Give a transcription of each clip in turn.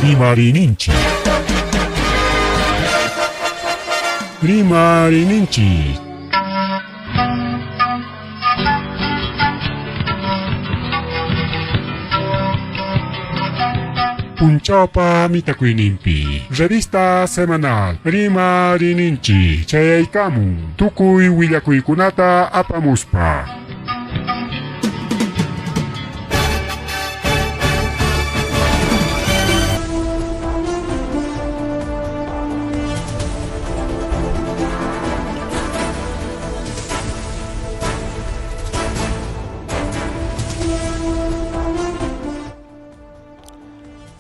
Rimariyninchik. Rimariyninchik. Punchawpa mitakuyninpi revista semanal Rimariyninchik chayaykamun tukuy willakuykunata apamuspa.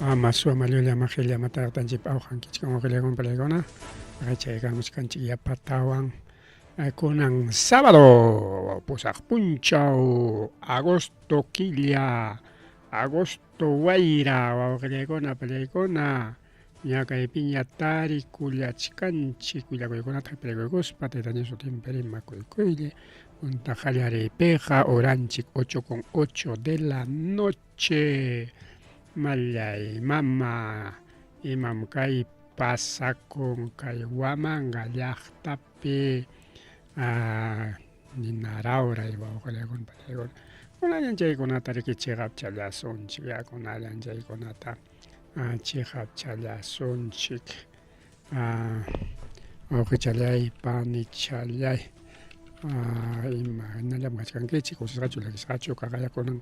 Ama suama llulla ama qilla ama taqtanchik awqankichik wawqillakuna palaykuna chaykamuchkanchik yapatawan kunan sábado pusaq punchaw agosto killa agosto wayra wawqillaykuna palaykuna ña kaypiña tarikullachkanchik willakuykunata qipirikuykuspa Tayta Dios sutinpi rimakuykuylla punta qallariypiqa horanchik 8 con 8 de la noche mallay mama imam kay pasakun kay Huamanga llaqtapi nina rawray wawqillaykuna panaykuna kunallan chaykunata riki chiqapchallasunchik ya kunallan chaykunata chiqapchallasunchik wawqichallay panichallay ima hinallam kachkankichik kusisqachu llakisqachu kaqaya kunan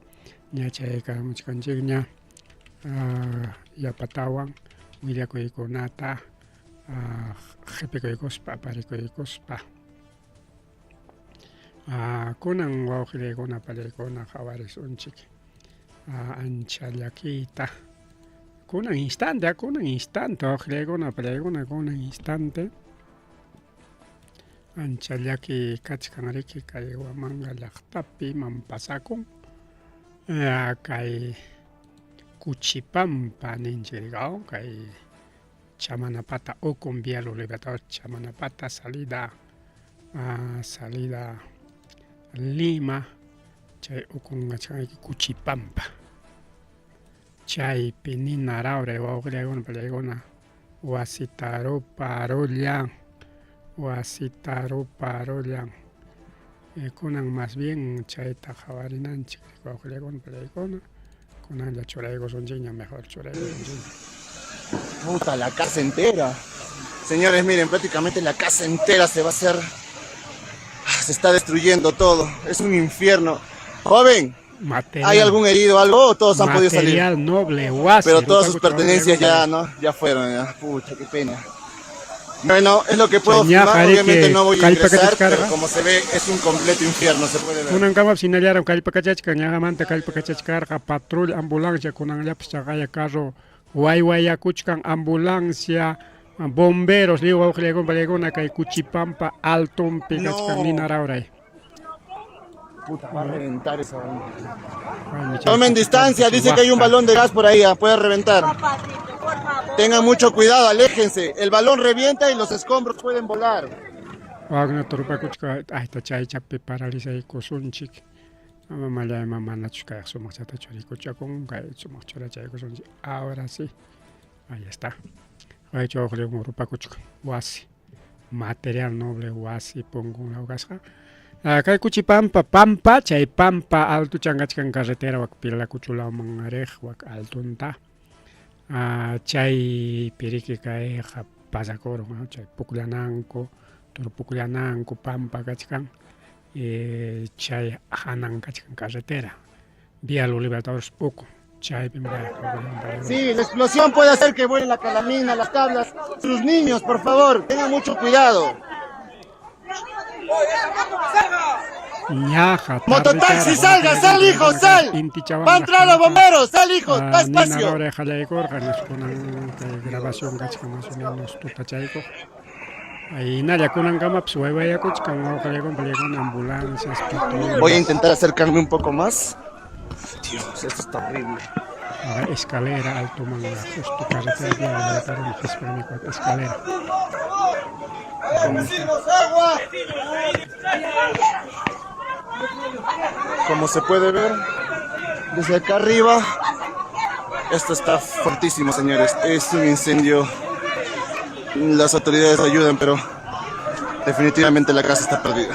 ña chayaykamuchkanchikña yapatawan willakuykunata qhipikuykuspa aparikuykuspa kunan wawqillaykuna panaykuna qhawarisunchik ancha llakiyta kunan instante kunan instante wawqillaykuna panaykuna kunan instante ancha llaki kachkan riki kay Huamanga llaqtapi imam pasakun kay Kuchipampa ninchik kay Chamanapata ukun Vía Los Libertadores Chamanapata salida salida Lima chay ukun kachkan Kuchipampa chaypi nina rawray wawqillaykuna panaykuna wasita ruparullan wasita ruparullan kunan mas bien chayta qhawarinanchik wawqillaykuna panaykuna kunanlla churaykusunchikña mejor churaykusunchikña. Puta, la casa entera. Señores, miren, prácticamente la casa entera se va a hacer. Se está destruyendo todo. Es un infierno. Joven, Material, ¿hay algún herido algo o todos han podido salir? Material noble, wasi. Pero todas sus pertenencias ya, ¿no? Ya fueron, ya. Pucha, qué pena. Bueno, es lo que puedo Señor, filmar. Obviamente no voy a kallpa ingresar, kachkarqa. pero como se ve, es un completo infierno, se puede ver. Kunankamapas hinallaram kallpakachachkan, ñaqamanta kallpakachachkarqa patrulla, ambulancia, kunanllapas chaqaya carro waywayakuchkan ambulancia, bomberos, lliw wawqillaykuna panaykuna kay Kuchipampa altonpi kachkan No. nina rawray. Puta, va a reventar esa vaina. Aymi chay Tomen Kuchipampa distancia, dice que hay un waqta. balón de gas por ahí, ah, puede reventar. Tengan mucho cuidado, aléjense. El balón revienta y los escombros pueden volar. Wakna turpakuchka ayta chaychapi paralizaykusunchik. Ama mallayma manachus kayqa sumaqchata churaykuchakun kay sumaq churachaykusunchik. Ahora sí. Ahí está. Waychu wawqillaykum rupakuchka wasi. Material noble wasi punkun law kasqa. Kay Kuchipampa pampa chay pampa altuchan kachkan carretera wak Pilakuchu lawman riq wak altunta. Chay piriki kayqa pasakurun chay pukllananku turu pukllananku pampa kachkan chay hanan kachkan carretera Vía Los Libertadores uku chaypim kayqa. Sí, la explosión puede hacer que vuelen la calamina, las tablas. Sus niños, por favor, tengan mucho cuidado. Ñaja, Mototaxi, salga, sal, hijo, sal. Va a entrar los bomberos, sal, hijo, Nina despacio. rawray qallaykurqa kunan kay grabación kachkan más o menos tutachaykuq. Hinalla kunankamapas waywayakuchkan wawqillaykuna panaykuna ambulancias patrullas. Voy a intentar acercarme un poco más. Dios, esto está horrible. Escalera altoman justo carretera vía Libertadores qhispirmi escalera. ¡Agua! Como se puede ver, desde acá arriba, Esto está fuertísimo, señores. Es un incendio. Las autoridades ayudan, pero definitivamente la casa está perdida.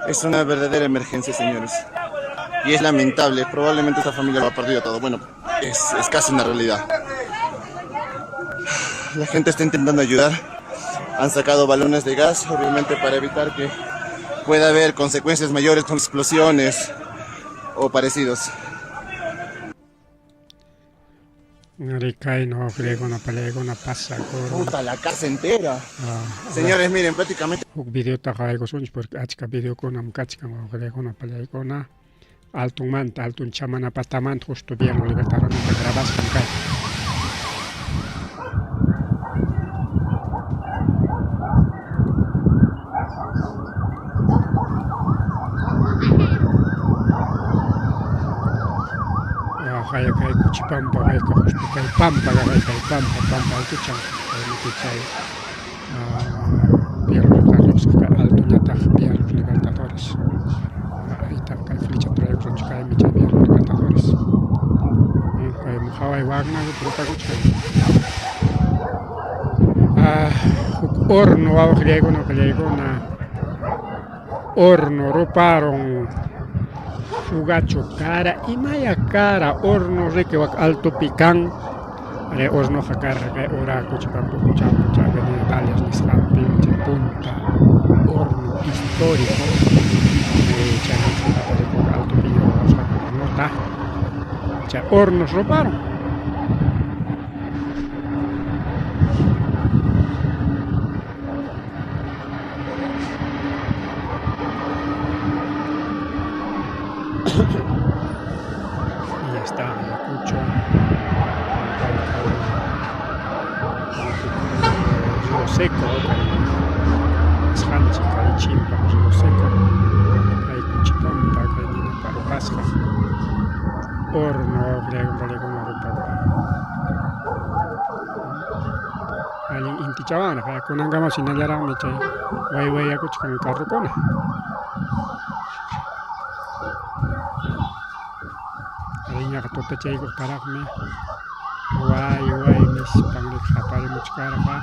Es una verdadera emergencia, señores. Y es lamentable. Probablemente esta familia lo ha perdido todo. Bueno, es casi una realidad. La gente está intentando ayudar. Han sacado balones de gas, obviamente para evitar que pueda haber consecuencias mayores con explosiones o parecidos. Kayna wawqillaykuna panillaykuna pasakurun. Puta, la casa entera. Señores, miren, prácticamente Huk videota qawaykusunchik porque achka videokunam kachkan wawqillaykuna panillaykuna. Altunmanta, altun chamana patamanta justo Vía Los Libertadores grabasqan kay. Kay kay Kuchipampa kayqa justo kay pampa kay pampa pampa altuchan kay chay Vía Los Libertadores altuñataq Vía Los Libertadores. Ahí kay flecha traykusunchik kaymi chay Vía Los Libertadores. Kay haway wagna rupakuchkan. Huk horno wawqillaykuna wawqillaykuna horno ruparun fugacho kara imaya kara horno riki wak altopi kan are hornoqa karqa kay ura Kuchipampa Kuchampa avenida Dalias nisqanpi chay punta horno histórico chay altopi hornota chay hornos ruparon. Y ya está Ayacucho, Río Seco, nisqanchik kay chimpa Río Seco, kay Kuchipampa, kay ninapa rupasqa horno wawqillaykuna rupakun. Allin intichawanraq kunankamapas hinallaraqmi chay waywayakuchkan carrokuna. Ariñaqa tutachaykuqtaraqmi way way nispan qaparimuchkarqa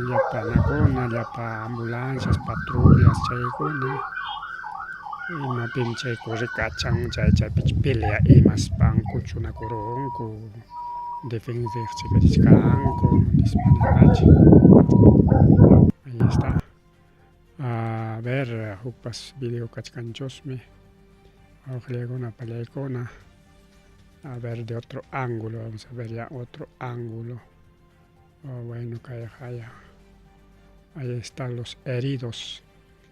llapa anakuna, llapa ambulancias, patrullas chaykuna imapim chay correkachan chay chaypich pelea imaspan kuchunakurunku defendichichkanku nispa nirqanchik. Ahí está. A ver, hukpas video kachkanchusmi wawqillaykuna panillaykuna. A ver de otro ángulo, vamos a ver ya otro ángulo. Oh, bueno, kay ya. Ahí están los heridos.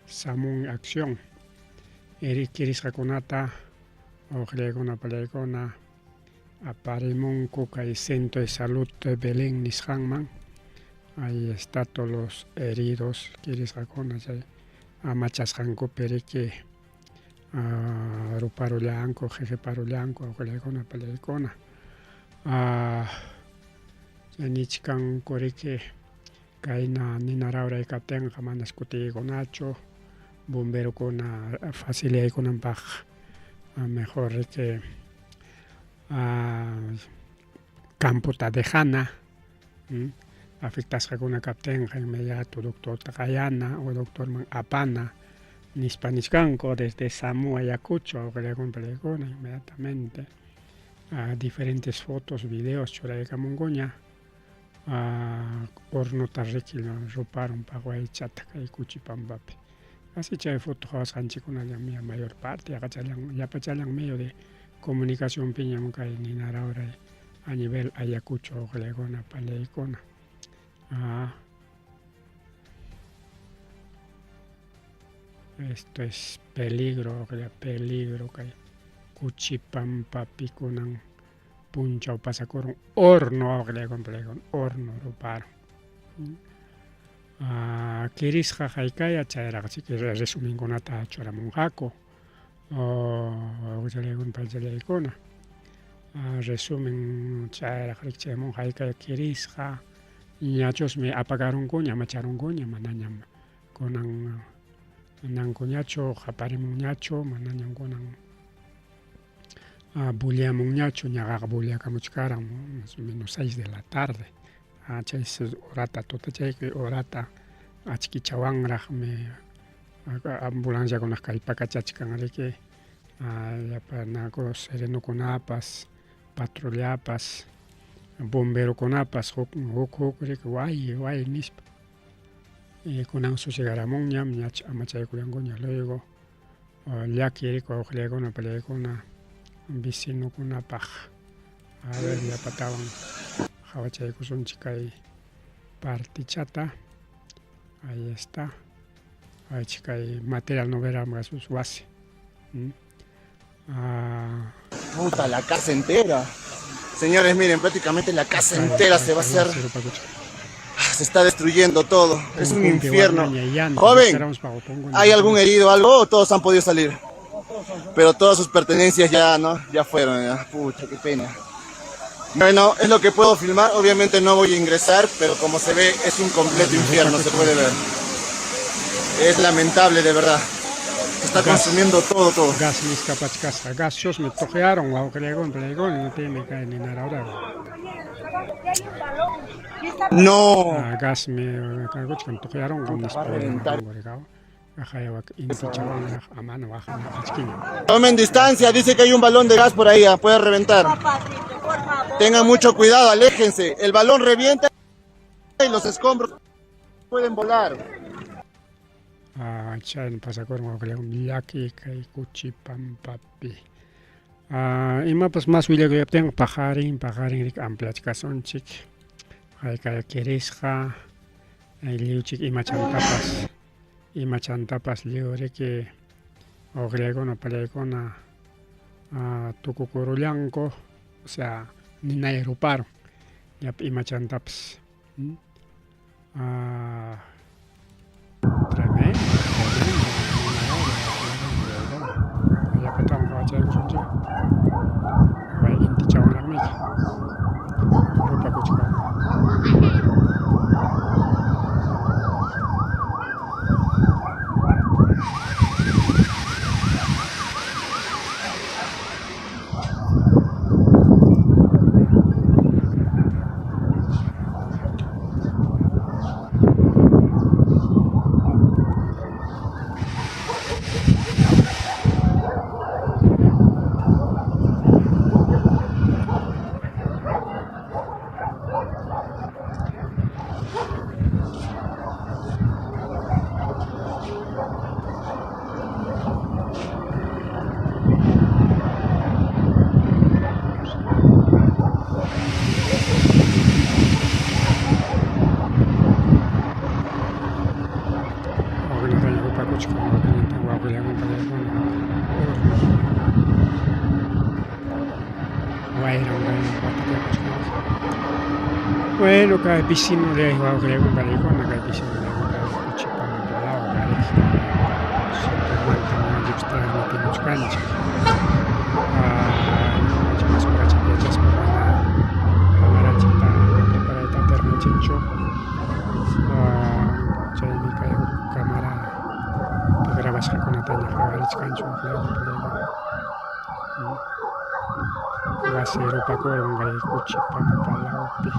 SAMU en acción. Kirisqakunata wawqillaykuna panillaykuna aparimunku kay centro de salud de Belén nisqanman. Ahí está todos los heridos kirisqakuna chay amachasqankupi riki ruparullanku, qhiqiparullanku wawqillaykuna panillaykuna. Nichkanku riki kayna nina rawray kaptinqa manas kutiykunachu bomberokuna fácil yaykunanpaq mejor riki campota dejana afectasqakuna kaptinqa inmediato doctorta qayana o doctorman apana nispa nichkanku desde SAMU Ayacucho wawqillaykuna panillaykuna inmediatamente diferentes fotos, videos churaykamunkuña hornota riki ruparun paqwaychata kay Kuchipampapi. Así chay foto qhawasqanchikkunallam mayor parte yaqachallan llapachallan medio de comunicacionpiñam kay nina rawray a nivel Ayacucho wawqillaykuna panillaykuna. Esto es peligro, peligro kay Kuchipampapi kunan punchaw pasakurun horno wawqillaykuna panillaykuna horno ruparun. Kirisqa haykaya chayraq resumenkunata churamunqaku wawqillaykuna panillaykuna. Resumen chayraq rikchamunqa haykaya kirisqa ñachusmi apagarunkuña amacharunkuña manañam kunan Nankuñachu qaparimunñachu, manañam kunan bullamunñachu, ñaqaqa bullakamuchkaran más o menos 6 de la tarde. Chay horata tutachaykuy horata achkichawanraqmi ambulanciakunaq kallpakachachkan riki llapa naku serenukunapas patrullapas bomberokunapas huk huk huk riki way way nispa. Kunan sosegaramunñam ñach amachaykullankuña luego llaki riki wawqillaykuna pallaykuna vecinokunapaq a ver llapatawan qhawachaykusunchik kay partichata ahí está aychik kay material noveram sus wasi. Puta, la casa entera. Señores, miren, prácticamente la casa entera se va a hacer. Se está destruyendo todo. Es un infierno. Joven, ¿hay algún herido algo o todos han podido salir? Pero todas sus pertenencias ya, ¿no? Ya fueron, ya. Pucha, qué pena. Bueno, es lo que puedo filmar. Obviamente no voy a ingresar, pero como se ve, es un completo infierno, se puede ver. Es lamentable, de verdad. Se está consumiendo todo, todo. Gas nisqapachkasqa gaschusmi tuqyaron wawqillaykuna pallaykuna imapimi kay ninaraura. No. Gasmi karguchkan tuqyaronqa nispa Tomen distancia, dice que hay un balón de gas por ahí, puede reventar. Tengan mucho cuidado, aléjense. El balón revienta y los escombros pueden volar. Chayna pasakurun wawqillaykum llaki kay kuchi pampapi. Imapas mas willakuyaptinqa paqarin paqarin riki ampliachkasunchik haykalla kirisqa lliwchik imachantapas imachantapas lliw riki wawqillaykuna pallaykuna tukukurullanku o sea ninay ruparun llapa imachantapas. Tremendo, tremendo. Llapatawan qawachaykusunchik. Way intichawanraqmiki. Rupakuchkan. Wakinataña rupakuchkan, wakinata wawqillanwan pallaykuna horno wayran wayran watakuchkan. Bueno, kay vecino de wawqillanwan pallaykuna kay vecino de kay Kuchipampa law sectormanta ñuqanchikpas transmitimuchkanchik. Ñuqanchik más urachapi yachaspa mana camaranchikta preparayta atirqanchikchu. Chaymi kay huk cámara grabasqakunataña qhawarichkanchik wawqillanwan pallaykuna. Wasi rupakurun kay Kuchipampa lawpi.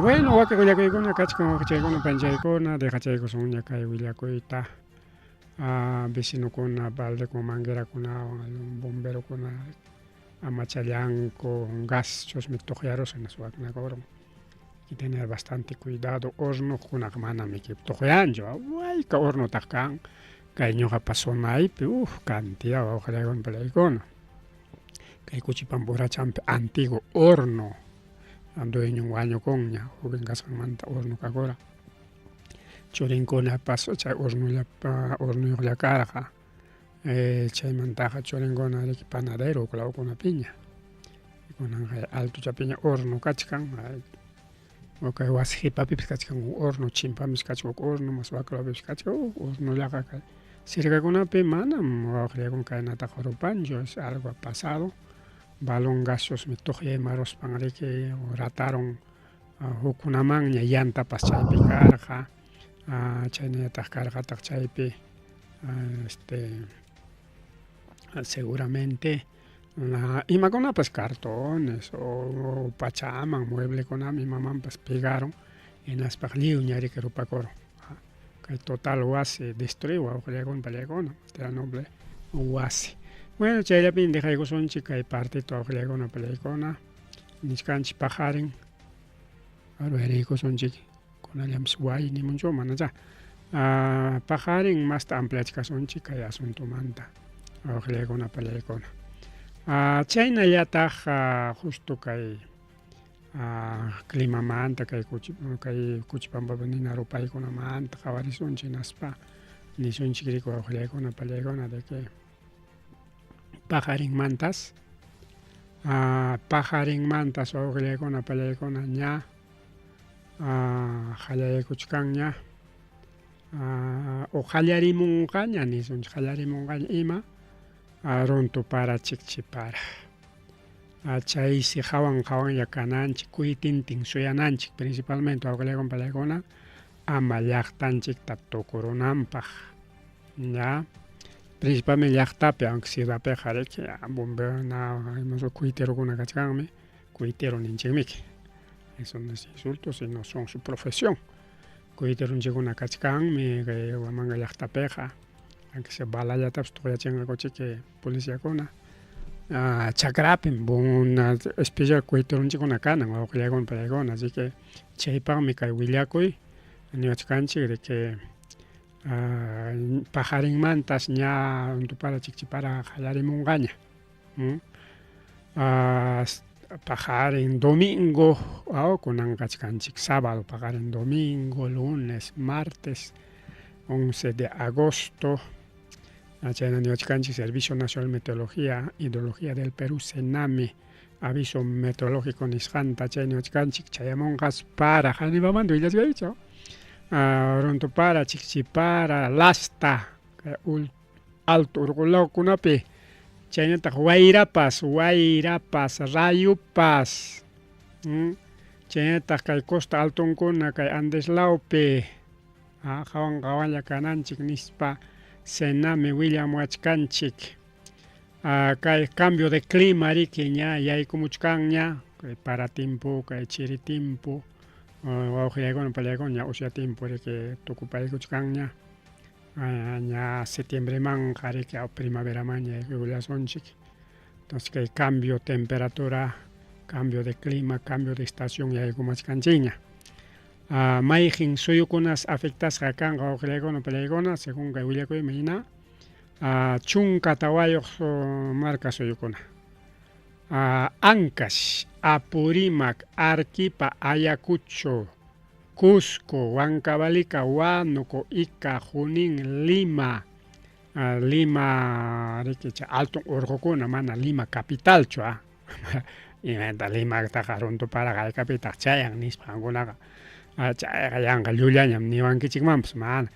Bueno, wakin willakuykuna kachkan wawqichaykuna panchaykuna dejachaykusunña kay willakuyta. Vecinokuna baldekun manguerakunawan bomberokuna amachallanku gas chusmi tuqyarusqa hinaspa waknakurun. Hay que tener bastante cuidado hornokunaqa manam tuqyanchu wayka hornotaq kan kay ñuqapa zonaypi uf cantidad wawqillaykuna pallaykuna. Kay Kuchipampa urachampi antiguo horno dueñon wañukunña joven kasqanmanta horno kakura. Churinkunapas chay hornollapa hornoyuqlla karqa chaymantaqa churinkuna riki panadero huk lawkunapiña. Kunanqa altochapiña horno kachkan kay wasi qipapipas kachkan huk horno chimpapipas kachkan huk horno mas wak lawpipas kachkan huk hornollaqa kay sirkakunapi manam wawqillaykuna kaynataqa rupanchu es algo ha pasado balón gaseosmi tuqyaymaruspan riki ratarun hukkunamanña yantapas chaypi karqa. Chaynallataq karqataq chaypi este seguramente imakunapas cartones o pachaman mueblekunaman imamanpas pegaron hinaspa lliw ña riki rupakurun. Kay total wasi destruido wawqillaykuna pallaykuna noble wasi. Bueno, chayllapin dejaykusunchik kay partito wawqillaykuna pallaykuna nichkanchik paqarin ruraykusunchik kunallanpas way nimunchu manachá. Paqarin masta ampliachkasunchik kay asuntomanta wawqillaykuna pallaykuna. Chaynallataq justo kay climamanta kay kay Kuchipampapi nina rupaykunamanta qhawarisunchik hinaspa nisunchik riki wawqillaykuna pallaykuna de que paqarinmantas paqarinmantas wawqillaykuna pallaykuna ña qallarikuchkanña o qallarimunqaña nisunchik qallarimunqaña ima runtu para chikchi para. Chaysi hawan hawanlla kananchik kuytintin suyananchik principalmente wawqillaykuna pallaykuna ama llaqtanchikta tukurunanpaq ya principalmente llaqtapi aunque ciudadpiqa riki bombero kuyterokuna kachkanmi kuytero ninchikmiki eso no es insulto sino son su profesión kuyteronchikkuna kachkanmi kay Huamanga llaqtapiqa aunque sea balallatapas tuqyachinqakuchiki policiakuna chakrapim especial kuyteronchikkuna kanan wawqillaykuna pallaykuna así que chaypaqmi kay willakuy niwachkanchik de que paqarinmantas ña runtupara chikchipara qallarimunqaña paqarin domingo kunan kachkanchik sábado paqarin domingo lunes martes 11 de agosto chayna niwachkanchik Servicio Nacional de Meteorología Hidrología del Perú SENAME aviso meteorológico nisqanta chay niwachkanchik chayamunqas para hanipamanta willachkaykichik runtupara chikchipara lasta alto urqulawkunapi chaynataq wayrapas wayrapas rayupas chaynataq kay costa altonkuna kay Andes lawpi qawan qawanlla kananchik nispa SENAME willamuwachkanchik. Kay cambio de clima riki ña yaykumuchkanña kay para timpu kay chiri timpu wawqillaykuna pallaykuna ña usya timpu riki tukupaykuchkanña ña septiembremanqa riki primaveraman yaykuykullasunchik entonces kay cambio temperatura cambio de clima cambio de estación yaykumachkanchikña. Mayqin suyukunas afectasqa kanqa wawqillaykuna pallaykuna según kay willakuyman hina 14 marka suyukuna. Ancash, Apurímac, Arequipa, Ayacucho, Cusco, Huancavelica, Huánuco, Ica, Junín, Lima, Lima riki chay alto urqukuna mana Lima capitalchu imanta Limataqa runtupara haykapitaq chayan nispa qamkunaqa chayqa yanqa llullañam niwankichikmanpas mana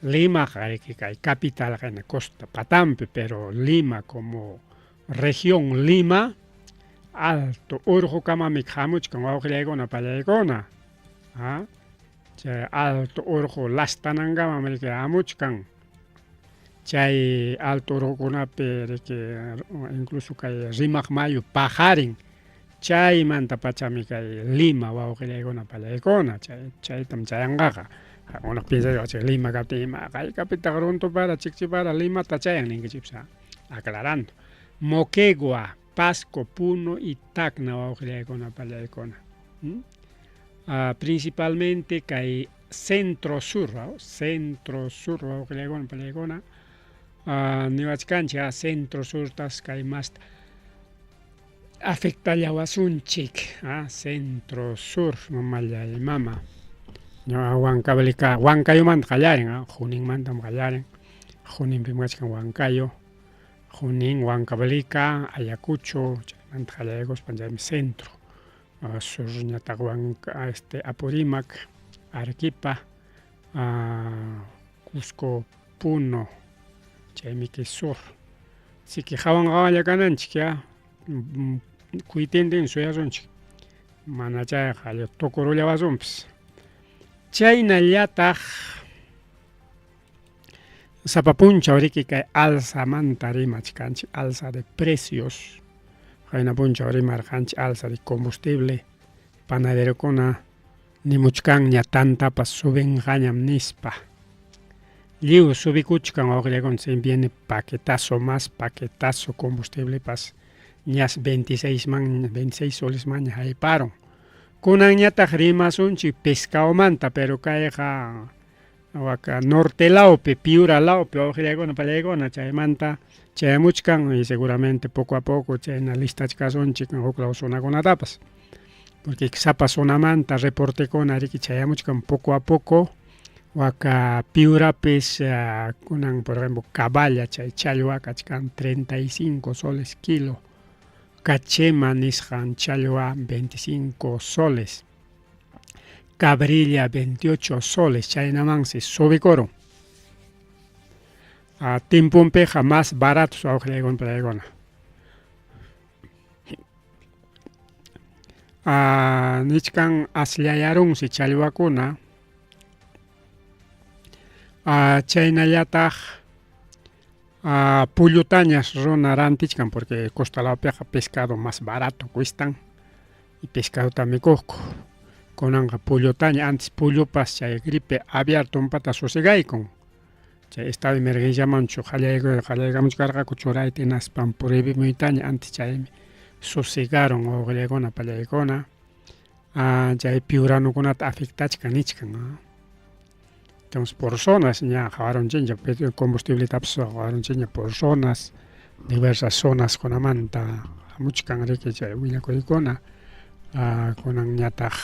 Limaqa riki kay capitalqa hina costa patampi pero Lima como región Lima alto urqukamami hamuchkan wawqillaykuna pallaykuna chay alto urqu lastanankamam riki hamuchkan chay alto urqukunapi riki incluso kay Rimaq mayu paqarin chaymanta pachami kay Lima wawqillaykuna pallaykuna chay chaytam chayanqaqa qamkuna piensayqa chay Lima kaptin ima haykapitaq runtupara chikchipara Limata chayan ninkichikpas aclarando. Moquegua, Pasco, Puno y Tacna wawqillaykuna pallaykuna. Principalmente kay centro sur, centro sur wawqillaykuna pallaykuna niwachkanchik centro surtas kay masta afectallawasunchik centro sur mamallay mama Huancavelica Huancayomanta qallarin Juninmantam qallarin Juninpim kachkan Huancayo Junín, Huancavelica, Ayacucho chaymanta qallaykuspa chaymi centro surñataq Huanca Apurímac, Arequipa, Cusco, Puno chaymiki sur así que hawan hawanlla kananchik ya kuytintin suyasunchik mana chayqa tukurullawasunpas chaynallataq Sapa punchaw riki kay alzamanta rimachkanchik, alza de precios. Qayna punchaw rimarqanchik alza de combustible, panaderokuna nimuchkanña tantapas subinqañam nispa. Lliw subikuchkan wawqillakuna, se viene paquetazo más paquetazo combustiblepas ñas 26 man 26 soles maña hayparun. Kunanñataq rimasunchik pescadomanta, pero kayqa waka norte lawpi, Piura lawpi wawqillakuna pallaykuna chaymanta chayamuchkan y seguramente poco a poco chayna listachkasunchik huk law zonakunatapas. Porque sapa zonamanta reportekuna riki chayamuchkan poco a poco waka Piurapis kunan por ejemplo caballa chay challwa kachkan 35 soles kilo, cachema nisqan challwa 25 soles, cabrilla 28 soles, chaynamansi subikurun. Timpunpiqa más baratos wawqillaykuna pallaykuna. Nichkan asllayarunsi challwakuna, chaynallataq pullutañas runa rantichkan porque costa lawpiqa pescado más barato cuestan y pescadota mikuqku. Kunanqa pullutaña, antes pullupas chay gripe aviar tumpata susegaykun. Chay estado de emergenciamanchu qallaykamuchkarqaku churayta hinaspam prohibimuytaña antes chaymi susegaron wawqillaykuna pallaykuna. Chay piuranukunata afectachkan nichkan. Entonces por zonas ña qawarunchikña combustibletapas qawarunchikña por zonas, diversas zonas kunamanta hamuchkan riki chay willakuykuna. Kunanñataq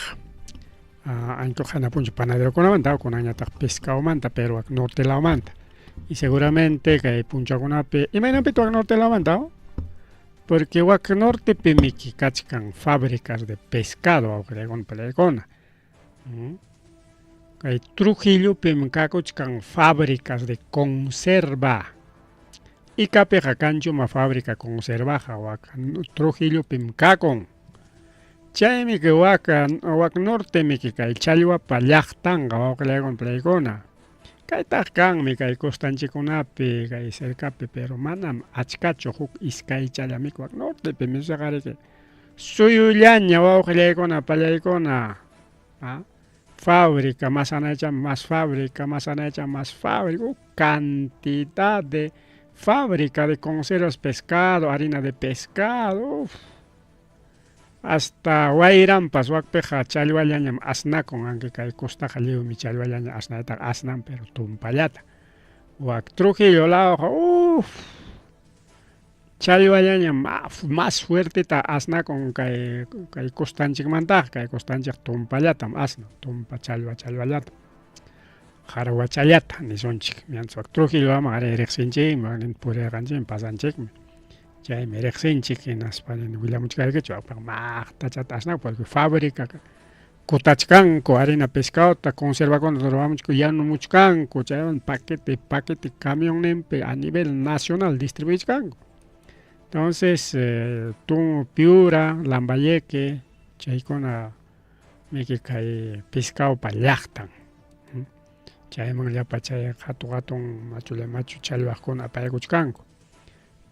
ancho qana punchaw panaderokunamanta, kunanñataq pescadomanta, pero norte lawmanta. Y seguramente kay punchawkunapi, imaynanpitaq wak norte lawmanta? Porque wak nortepi miki kachkan fábricas de pescado wawqillaykuna pallaykuna. Kay Trujillopim kakuchkan fábricas de conserva. Icapiqa kanchuma fábrica conservaqa wak Trujillopim kakun. Chaymi kay wak nortemi kay challwapa llaqtanqa wawqillaykuna pallaykuna. Kaytaq kanmi kay costanchikkunapi kay cercapi, pero manam achkachu, huk iskaychallamiki wak nortepi misaqariki. Suyullaña wawqillaykuna pallaykuna. Fábrica, más anaycha más fábrica, más anaycha más fábrica, cantidad de fábrica de conservas pescado, harina de pescado, uf. Hasta wayrampas wakpiqa challwallañam asnakun, aunque kay costaqa lliwmi challwallaña asnaytaqa asnan, pero tumpallata. Wak Trujillo lawqa, uf, challwallañam más fuerteta asnakun kay costanchikmantaqa, kay costanchik tumpallatam asnan, tumpa challwa challwallata, qarwachallata nisunchik. Mientras wak Trujillo lawman ari riqsinchikmi, purirqanchikmi, pasanchikmi. Chaymi riqsinchik hinaspa willamuchkaykichik waqpaq maqtachata asnakun porque fábrica kutachkanku harina pescadota conservakuna ruwamuchku yanumuchkanku chaywan paquete paquete camionninpi a nivel nacional distribuichkanku. Entonces Piura, Lambayeque chaykuna miki kay pescadopa llaqtan. Chayman llapa chay hatun hatun machulla machu challwaqkuna apaykuchkanku.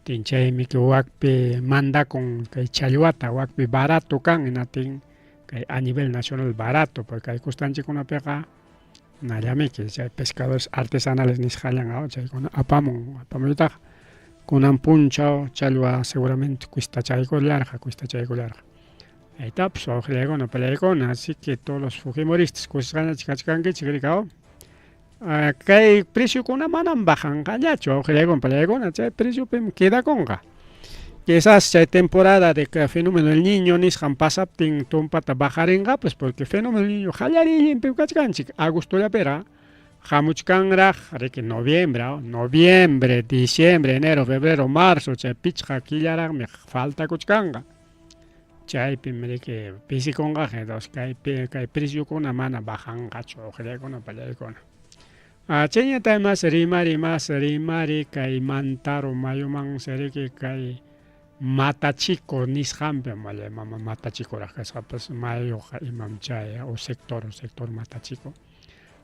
Chaymi wakpi mandakun kay challwata, wakpi barato kan hinatin kay a nivel nacional barato, porque kay costanchikkunapiqa nallamiki chay pescadores artesanales nisqallan chaykuna apamun, apamuytaqa. Kunan punchaw challwa seguramente cuestachaykullarqa, cuestachaykullarqa. Aytapas wawqillaykuna pallaykuna, así que todos los fujimoristas kusisqañachik kachkankichik rikaw. Kay preciokuna manam bajanqañachu wawqillaykuna pallaykuna, chay preciopim quedakunqa. Quizás chay temporada de que fenómeno del niño nisqan pasaptin tumpata bajarinqapas, porque fenómeno del niño qallariyninpim kachkanchik, agostollapira hamuchkanraq riki noviembre, noviembre, diciembre, enero, febrero, marzo, chay pichqa killaraqmi faltakuchkanqa. Chaypim riki pisikunqaq, entonces kay preciokuna mana bajanqachu wawqillaykuna pallaykuna. Chayñata mas rimari mas rimari kay Mantaro mayuman riki kay Matachico nisqanpi, mama Matachicoraq kasqapas mayuqa imam chay o sector Matachico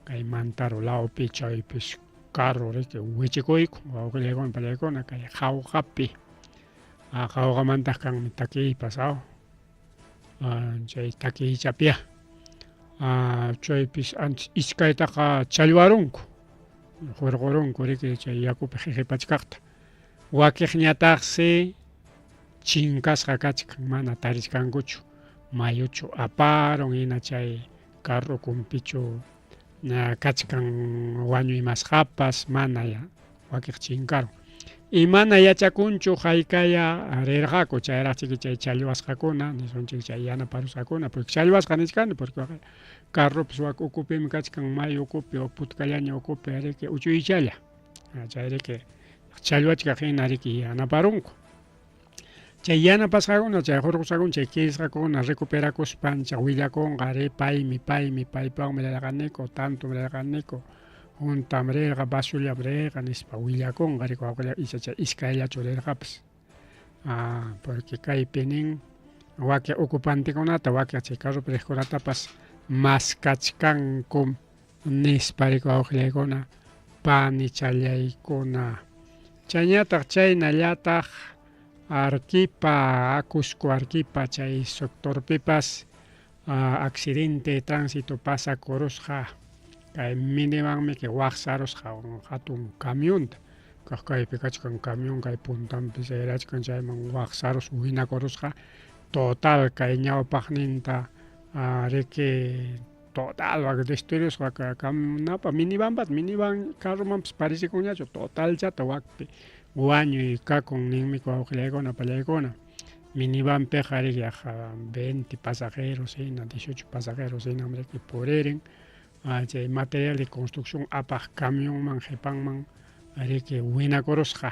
kay Mantaro lawpi chaypis carro riki wichikuykun wawqillaykuna pallaykuna kay Jaujapi. Jaujamantaj kanmi takiypas aw chay takiychapia chaypis antes iskaytaqa challwarunku hurqurunku riki chay yakupi qiqipachkaqta wakiqñataqsi chinkasqa kachkan mana tarichkankuchu mayuchu aparun hina chay carro kumpichu kachkan wañuymasqapas mana wakiq chinkarun y mana yachakunchu haykaya rirqaku chayraqchiki chay challwasqakuna nisunchik chay yanaparusqakuna porque challwasqa nichkani porque carropas wak ukupimi kachkan mayu ukupi o putkallaña ukupi riki uchuychalla chayriki challwachkaq hina riki yanaparunku chay yanapasqakuna chay hurqusqakuna chay kirisqakuna recuperakuspancha willakunqa ri paymi paymi paypaqmi rirqaniku tantum rirqaniku huntam rirqa vasullam rirqa nispa willakunqa riki wawqilla icha chay iskayllachu rirqapas porque kaypi nin wakin ocupantekunata wakin chay carropi riqkunatapas maskachkankum nispa riki wawqillaykuna panichallaykuna chayñataq chaynallataq Arequipa, Cusco Arequipa chay sectorpipas accidente de tránsito pasakurusqa kay minivanmi kay waqsarusqa hatun camionta kaq kaypi kachkan camión kay puntanpi sayrachkan chayman waqsarus winakurusqa total kay ñawpaqninta riki total wak destruirusqa camionapa minivanpas minivan carromanpas parecekunñachu totalchata wakpi wañuy kakun ninmi wawqillaykuna pallaykuna minivanpiqa riki yaqa 20 pasajeros hina 18 pasajeros hinam riki puririn chay material de construcción apaq camionman qipanman riki winakurusqa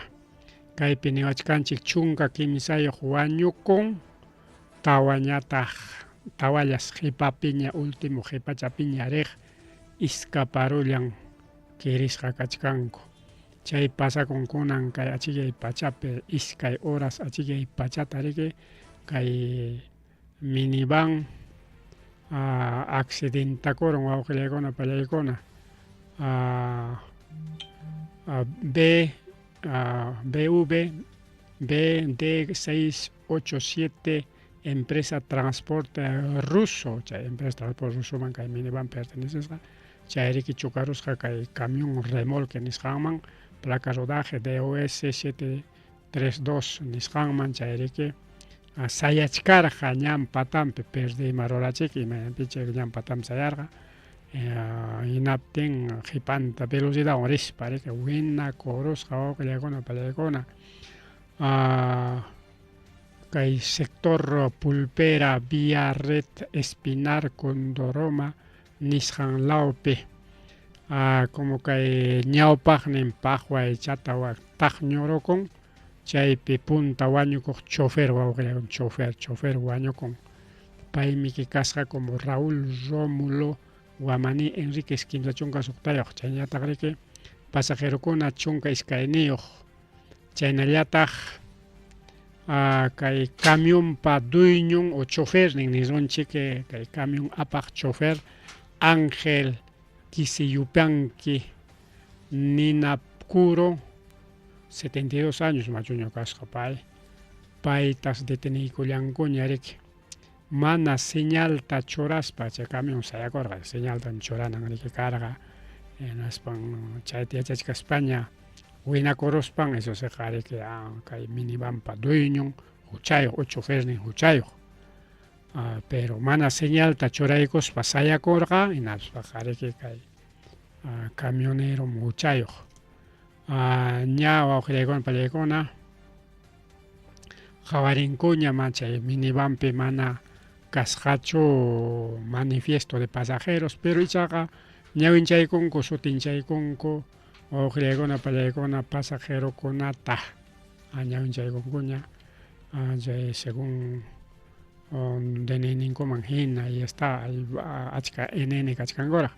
kaypi niwachkanchik 13 wañukun tawañataq tawallas qipapiña último qipachapiña riq iskaparullan kirisqa kachkanku chay pasakun kunan kay achikay pachapi 2 horas achikay pachata riki kay minivan accidentakurun wawqillaykuna pallaykuna B BV BD 687 empresa transporte ruso chay empresa transporte rusoman kay minivan pertenecesqa chay riki chocarusqa kay camión remolque nisqanman placa rodaje DOS 732 nisqanman chay riki sayachkarqa ñan patanpi perdiyma rurachiki imaynanpi chay ñan patanpi sayarqa hinaptin qhipanta velocidadwan rispa riki winakurusqa wawqillaykuna pallaykuna kay sector Pulpera vía red Espinar Condoroma nisqan lawpi como kay ñawpaqnin paqway chata wak taqñurukun chaypi punta wañukuq chofer wawqillaykuna chofer chofer wañukun paymi kasqa como Raúl Rómulo Guamaní Enríquez 36 chaynallataq riki pasajerokuna 12 chaynallataq kay camionpa dueñon o chofernin nisunchik kay camión apaq chofer Ángel Quisiyupanqui Ninapcuro 72 años machuño kasqa pay paytas deteniykullankuña riki mana señalta churaspa chay camión sayakurqa señalta churanan riki karqa hinaspan chayta yachachkaspaña winakuruspan eso siqa riki kay minivanpa dueñon huchayuq o chofernin huchayuq pero mana señalta churaykuspa sayakurqa hinaspaqa riki kay camionerom huchayuq ña wawqillaykuna pallaykuna qhawarinkuña ma chay minivanpi mana kasqachu manifiesto de pasajeros pero ichaqa ñawinchaykunku sutinchaykunku wawqillaykuna pallaykuna pasajerokunata ñawinchaykunkuña chay según DNIninkuman hina y está achka NN kachkankuraq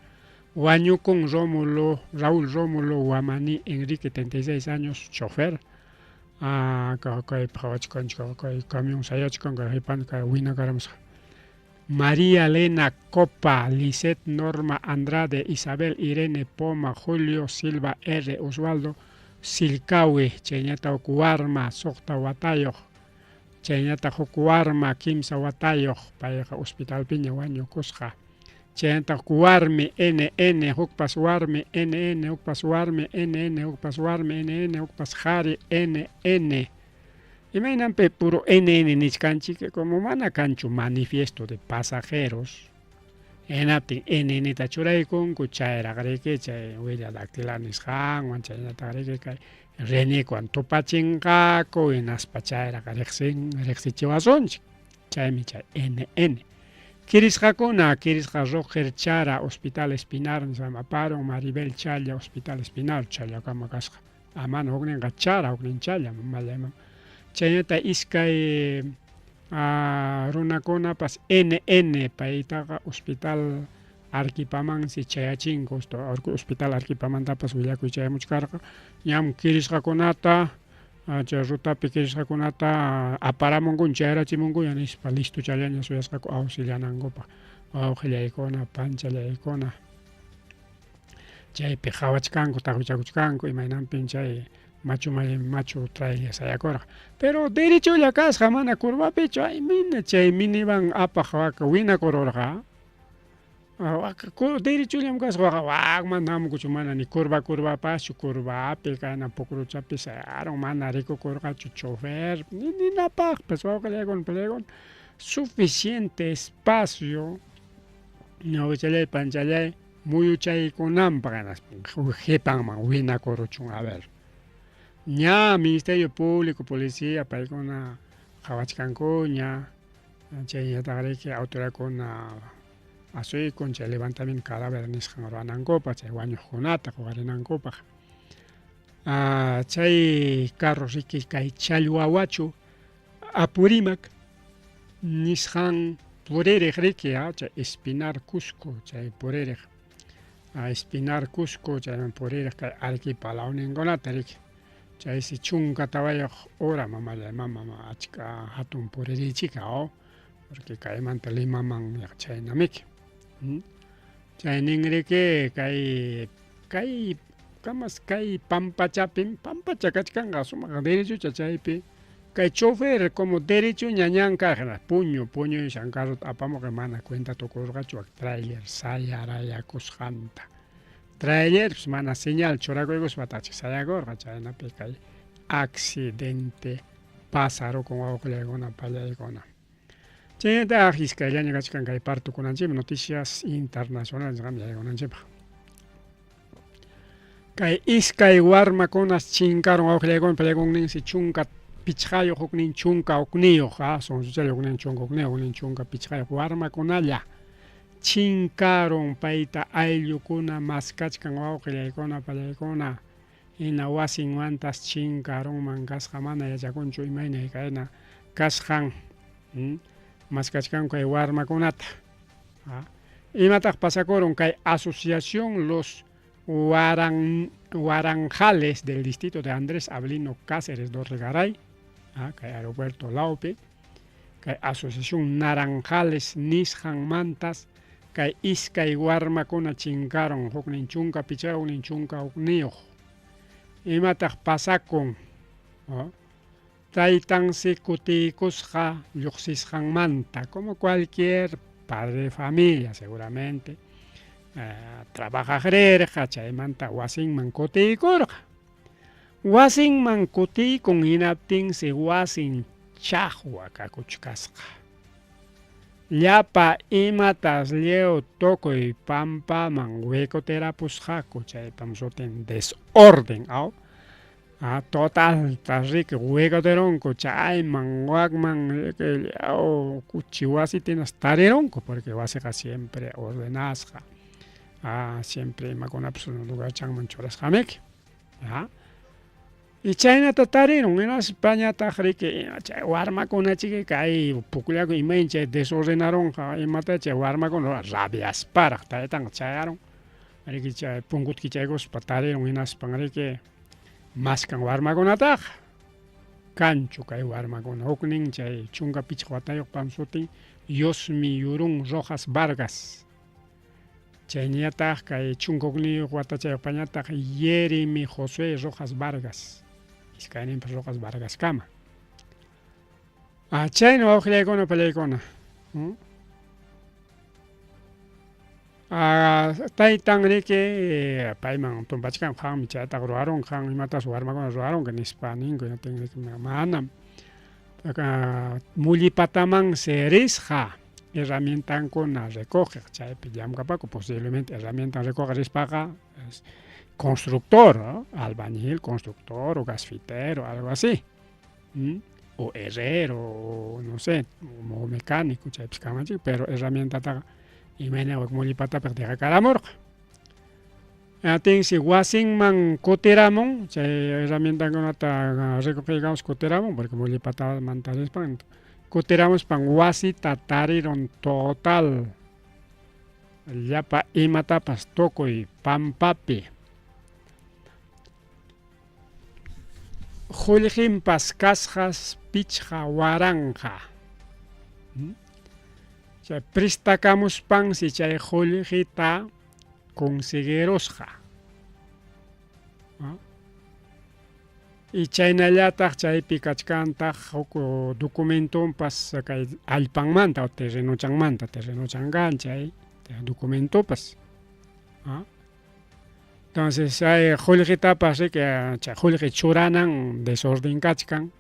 wañukun Rómulo Raúl Rómulo Guamaní Enrique 36 años chofer kay qhawachkanchik kay camión sayachkan kay qhipanta kay winakaramusqa. María Elena Copa, Lisette Norma Andrade, Isabel Irene Poma, Julio Silva R. Osvaldo Silcawi, chaynata huk warma suqta watayuq, chaynata huk warma kimsa watayuq, payqa hospitalpiña wañukusqa. Chaynata huk warmi NN, hukpas warmi NN, hukpas warmi NN, hukpas warmi NN, hukpas qhari NN. Imaynanpi puro NN nichkanchik, como mana kanchu manifiesto de pasajeros, hinaptin NN ta churaykunku, chayraq riki chay huella dactilar nisqanwan, chaynataq riki kay Renecuan tupachinqaku, hinaspa chayraq riqsin riqsichiwasunchik, chaymi chay NN. Kirisqakuna, kirisqa Roger Chara, Hospital Espinar nisqam aparun, Maribel Challa, Hospital Espinar, Challakama kasqa. Amana hukninqa Chara, huknin Challa, mamayman. Chaynata iskay runakunapas NN paytaqa Hospital Arquipamansi chayachinku, Hospital Arquipamantapas willakuy chayamuchkarqa. Ñam kirisqakunata, chay rutapi kirisqakunata aparamunkuña, chayarachimunkuña nispa listo challaña suyasqaku auxilianankupaq. Wawqillaykuna, panchallaykuna, chaypi qhawachkanku, taqwichakuchkanku, imaynanpin chay machu machu trailer sayakurqa. Pero derecholla kasqa, mana curvapichu, ay mina chay minivan apaq waka winakururqa. Waka derechullam kasqa, waka wakman hamukuchu, mana ni curva curvapaschu, curvapi kayna pukruchapi sayarun, mana rikukurqachu chofer, ni ninapaqpas, wawqillaykuna, palaykuna, suficiente espacio ñawichalay panchallay muyuchaykunanpaq, hinaspa qipanman winakuruchun. A ver, ña Ministerio Público, policía, paykuna qhawachkankuña, chayñataq riki autoridadkuna asuykun chay levantamiento cadáver nisqan ruwanankupaq, chay wañuqkunata huqarinankupaq. Chay carro riki kay Challwawachu Apurímac nisqan puririq riki, chay Espinar Cusco, chay puririq Espinar Cusco, chayman puririq kay Arequipa lawninkunata riki. Chaysi 14 hora, mamallay mama, achka hatun puririchika, porque kaymanta Limaman chaynamiki. Chay ninriki kay kay kamas kay pampachapim, pampacha kachkanqa sumaq derechocha, chaypi kay chofer como derecho ñañan kaq, puñu puñu carrota apamuq, mana cuenta tukurqachu wak trailer sayarayakusqanta. Trailerpis mana señal churakuykuspa tachi sayakurqa, chaynapi kay accidente pasarukun, wawqillaykuna, pallaykuna. Chaynataq iskayllaña kachkan kay partukunanchikpaq, noticias internacionales nisqanman yaykunanchikpaq. Kay iskay warmakunas chinkarun, wawqillaykuna, pallaykuna, ninsi 15, huknin 11, sonsuchalla, huknin 11, huknin 15 warmakunalla chinkarun, payta ayllukuna maskachkan, wawqillaykuna, pallaykuna. Hina wasinmantas chinkarunman kasqa, mana yachakunchu imayna kayna kasqan, maskachkanku kay warmakunata. Imataq pasakurun kay Asociación Los Waranjales del distrito de Andrés Avelino Cáceres Dorregaray, kay aeropuerto lawpi, kay Asociación Naranjales nisqanmantas kay iskay warmakuna chinkarun, huknin 15, huknin 11. Imataq pasakun? Taytansi kutiykusqa lluqsisqanmanta, como cualquier padre de familia seguramente, trabajaq rirqa, chaymanta wasinman kutiykurqa. Wasinman kutiykun, hinaptinsi wasin chaqwa kakuchkasqa. Llapa imatas lliw tukuy pampaman wikutirapusqaku, chaypam sutin desorden, aw? Total riki wikutirunku chayman wakman, lliw kuchi wasitinas tarirunku, porque wasiqa siempre ordenasqa, siempre imakunapas lugarchanman churasqamiki. Y chaynata tarirun, hinaspañataq riki chay warmakuna chiki kay pukllaku, imayna chay desordenarunqa, imata chay warmakuna rabiasparaq taytanqa chayarun, riki chay punkuta kichaykuspa tarirun, hinaspan riki maskan warmakunataqa. Kanchu kay warmakuna, huknin chay 15 watayuq pam sutin. Yosmi Yurun Rojas Vargas. Chayñataq kay 11 watachayuqpañataq Yeremy Josué Rojas Vargas. Iskayninpas Rojas Vargas kama. Ah, chayna wawqillaykuna pallaykuna. Ah, taytan riki payman tumpachkan qanmi chaytaqa ruwarunki, qan imatas warmakuna ruwarunki nispa ninku, manam. Mullipatamansi risqa herramientankuna recogeq, chaypi llamkapaku posiblemente herramientan recogeq rispaqa constructor, albañil, constructor o gasfitero, algo así. O herrero, o no sé, o mecánico, chaypis kanman pero herramientataqa imayna mullipatapiq dejakaramurqa. Atinsi wasinman kutiramun, chay herramientankunata recogeykamus kutiramun, porque mullipatamanta rispan, kutiramuspan wasita tarirun total llapa imatapas tukuy pampapi. Qullqinpas kasqas 5000. Chay prestakamuspansi chay qullqita conseguirusqa. Y chaynallataq chaypi kachkantaq huk documentonpas kay allpanmanta o terrenochanmanta, terrenochan kan chay documentopas. Entonces chay qullqitapas riki chay qullqi churanan desorden kachkan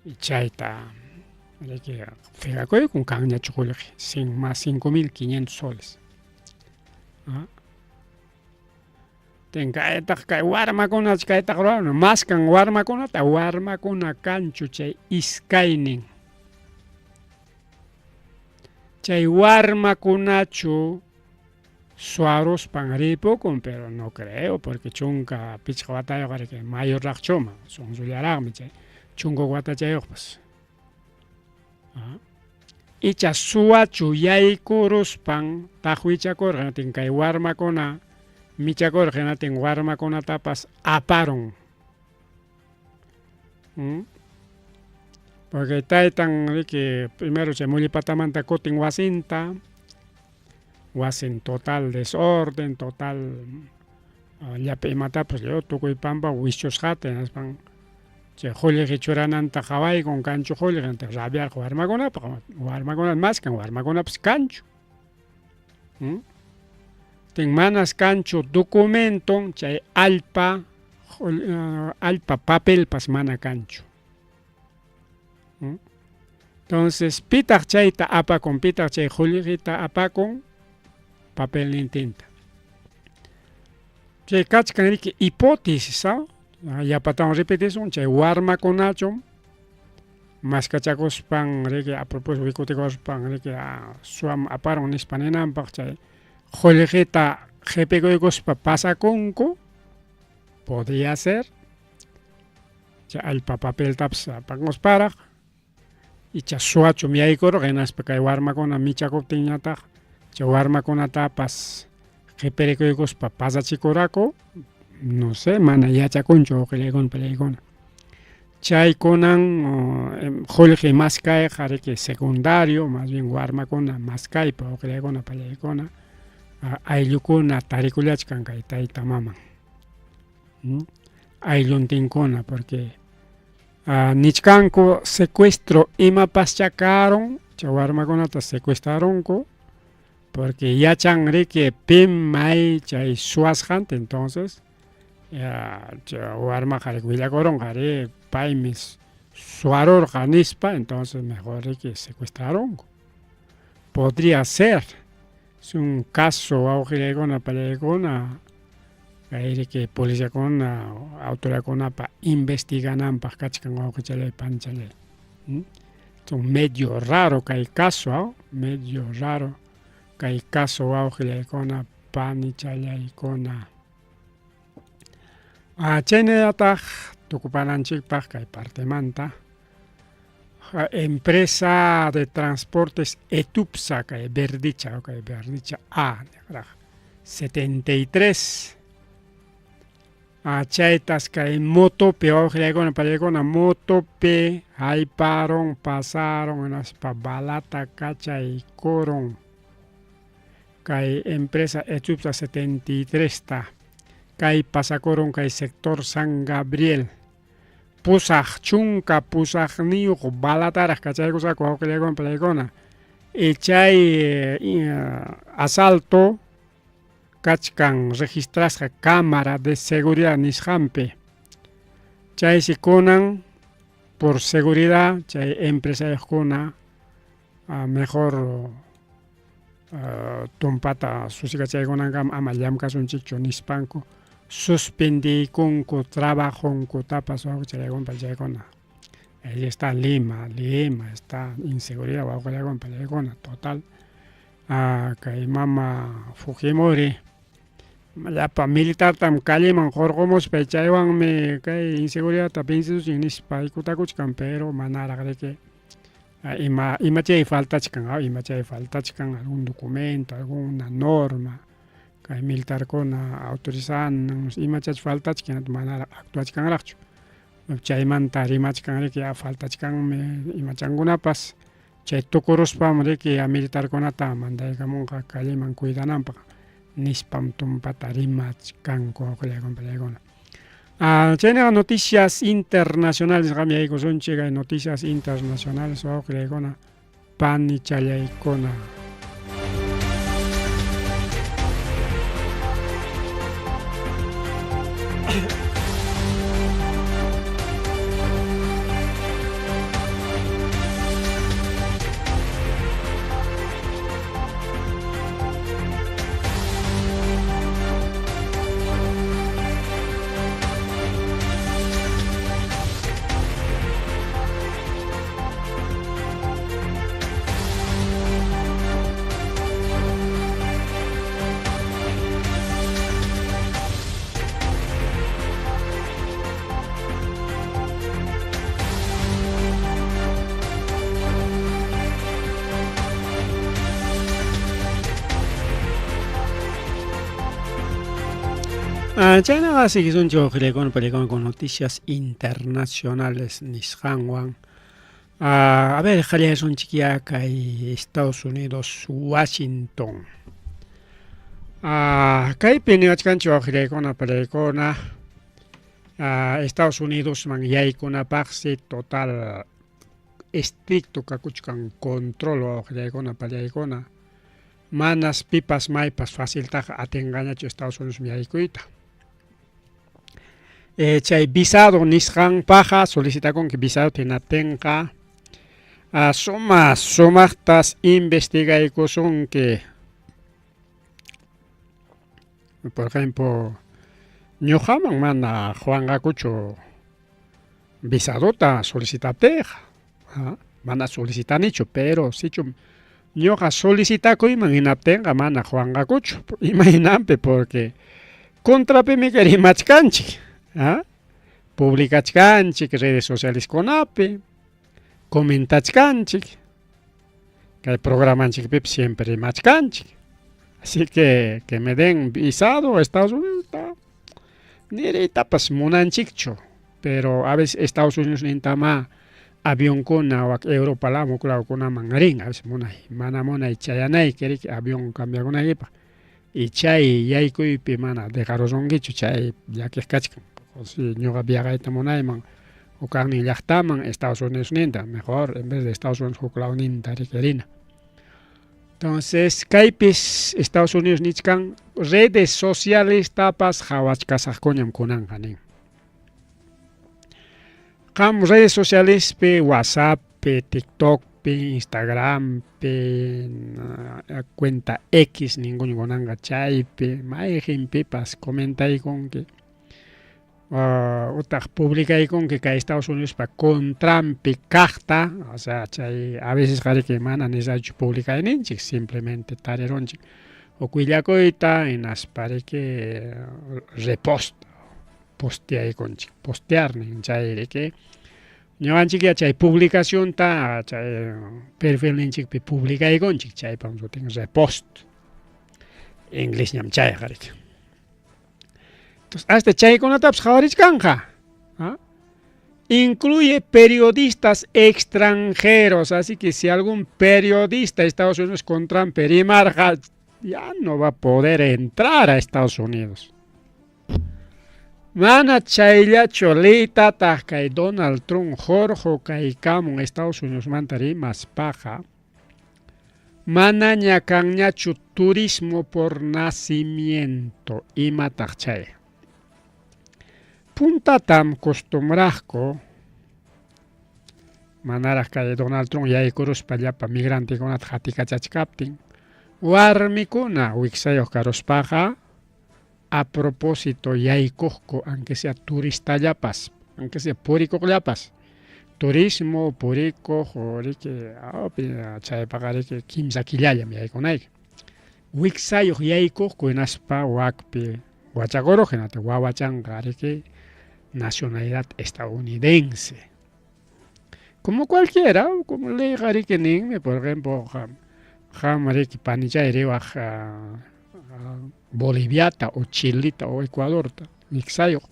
y chayta riki fijakuykun kanñachu qullqi más 5500 soles. Kaytaq kay warmakuna kaytaq ruwan maskan warmakunata, warmakuna kanchu chay iskaynin. Chay warmakunachu suwaruspan ripukun, pero no creo, porque 15 watayuq riki mayorraqchuma, sunsullaraqmi chay 10 watachayuqpas. Icha suwachu yaykuruspan taqwichakurqa, hinaptin kay warmakuna michakurqa, hinaptin warmakunatapas aparun. Porque taytan riki primero chay mullipatamanta kutin wasinta, wasin total desorden, total llapa imatapas tukuy pampa wischusqata, hinaspan chay qullqi churananta qawaykun kanchu qullqi, hinaptin rabiarqa warmakunapaq, warmakuna maskan, warmakunapas kanchu. Tin manas kanchu documenton chay allpa allpa papelpas mana kanchu. Entonces pitaq chayta apakun, pitaq chay qullqita apakun papelnintinta. Chay kachkan riki hipótesis, yapatawan repetisun, chay warmakunachum maskachakuspan riki a propósito wikutikuspan riki suwam aparun nispa ninanpaq chay qullqita qhipikuykuspa pasakunku, podría ser, chay allpa papeltapas apakusparaq, icha suwachum yaykurqa hinaspa kay warmakuna michakuptinñataq chay warmakunatapas qhipirikuykuspa pasachikuraku, no sé, mana yachakunchu wawqillaykuna pallaykuna. Chaykunan qullqi maskayqa riki secundario, más bien warmakuna maskaypa wawqillaykuna pallaykuna ayllukuna tarikullachkan kay tayta maman. Aylluntinkuna porque nichkanku secuestro imapaschá karun, chay warmakunata secuestrarunku porque yachan riki pim may chay suwasqanta, entonces chay warmaqa riki willakurunqa ri paymi suwarurqa nispa, entonces mejor riki secuestrarunku. Podría ser, es un caso wawqillaykuna pallaykuna kay riki policiakuna autoridadkunapa investigananpaq kachkan wawqichallay panchallay. Es un medio raro kay caso, medio raro kay caso wawqillaykuna panichallaykuna. Chaynallataq tukupananchikpaq kay partemanta empresa de transportes Etupsa kay Verdicha, kay Verdicha A 73. Chaytas kay motopi wawqillaykuna pallaykuna motopi hayparun pasarun hinaspa balata kachaykurun kay empresa Echupsa 73 ta kay pasakurun kay sector San Gabriel 88 balataraq kachaykusqaku wawqillaykuna pallaykuna y chay asalto kachkan registrasqa cámara de seguridad nisqanpi. Chaysi kunan por seguridad chay empresayuqkuna mejor tumpata susikachaykunankama ama llamkasunchikchu nispanku suspendiykunku trabajonkutapas wawqichallaykuna chaykuna. Ahí está Lima, Lima está inseguridad wawqillaykuna pallaykuna total. Kay mama Fujimori llapa militartam calleman hurqumuspa chaywanmi kay inseguridadta vencisuchin nispa hikutakuchkan pero manaraq riki ima imachay faltachkan imachay faltachkan algún documento alguna norma kay militarkuna autorizanan imachach faltachkan manaraq actuachkanraqchu chaymanta rimachkan riki faltachkanmi imachankunapas chay tukuruspam riki militarkunata mandaykamunqa calleman cuidananpaq nispam tumpata rimachkanku wawqillaykuna Chaynaqa noticias internacionales qam yaykusunchik kay noticias internacionales wawqillaykuna panichallaykuna. Chaynaqa siguisunchik wawqillaykuna pallaykuna con noticias internacionales nisqanwan. A ver, qallaysunchikyá kay Estados Unidos, Washington. Kaypi niwachkanchik wawqillaykuna pallaykuna Estados Unidosman yaykunapaqsi total estricto kakuchkan control wawqillaykuna pallaykuna. Manas pipas maypas faciltaqa atinqañachu Estados Unidos yaykuyta. Chay visado nisqanpaqqa solicitakunki visado hinaptinqa suma sumaqtas investigaykusunki. Por ejemplo, ñuqaman mana quwanqakuchu visadota solicitaptiyqa, mana solicitanichu, pero sichum ñuqa solicitakuyman hinaptinqa mana quwanqakuchu. Imaynanpi porque contrapimi rimachkanchik, publicachkanchik redes socialeskunapi, comentachkanchik, kay programanchikpipas siempre rimachkanchik. Así que me den visado a Estados Unidos, niriytapas munanchikchu, pero a veces Estados Unidos nintama avionkuna wak Europa law huk lawkunaman rin, a veces munay mana munay chayanayki riki avión cambiakunaykipaq y chay yaykuypi mana dejarusunkichu chay llakiq kachkan. Si ñuqa viajayta munayman huk kaqnin llaqtaman Estados Unidos ninta, mejor en vez de Estados Unidos huk lawninta riki rina. Entonces kaypis Estados Unidos nichkan redes sociales tapas qhawachkasaqkuñam kunanqa nin. Qam redes socialespi WhatsApppi, TikTokpi, Instagrampi, cuenta X ninkuña kunanqa chaypi mayqinpipas comentaykunki utaq publicaykunki kay Estados Unidospa contranpi kaqta, o sea chay a veces qariki mana necesariochu publicayninchik simplemente tarirunchik huk willakuyta hinaspa riki repost posteaykunchik, postear nin chay riki ñuqanchikya chay publicacionta chay perfilninchikpi publicaykunchik chaypam sutin repost. Inglesñam chayqa riki. Entonces, hasta chaykunatapas qhawarichkanqa. ¿Ah? Incluye periodistas extranjeros, así que si algún periodista de Estados Unidos contra rimarqa, ya no va a poder entrar a Estados Unidos. Mana chayllachu leytataq kay Donald Trump hurqukaykamun Estados Unidosmanta rimaspaqa manaña kanñachu turismo por nacimiento. Imataq chay? Puntatam costumbraqku manaraq kay Donald Trump yaykuruspa llapa migrantekunata qatikachachkaptin warmikuna wiksayuq karuspaqa a propósito yaykuqku aunque sea turistallapas, aunque sea purikuqllapas. Turismo, purikuq, riki, chaypaqa riki kimsa killallam yaykunayki. Wiksayuq yaykuqku hinaspa wakpi wachakuruq hinata wawachanqa riki nacionalidad estadounidense. Como cualquiera, como leyqa riki ninmi, por ejemplo, qam riki panichay riwaq Boliviata o Chilita o Ecuadorta wiksayuq.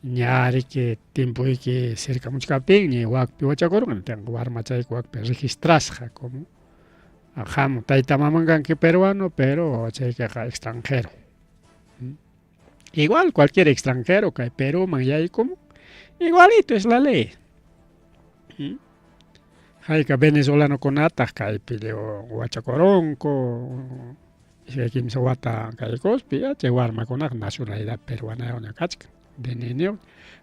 Ña riki tiempoyki cercamuchkaptin ña wakpi wachakurqa, warmachayki wakpi registrasqa como qam tayta maman kanki peruano, pero wawachaykiqa extranjero. Igual cualquier extranjero kay Perúman yaykumun, igualito es la ley. Hayka venezolanokunataq kaypi wachakurunku, iskay kimsa wata kaykuspa chay warmakunaqa nacionalidad peruanayuqña kachkan, DNIniyuq,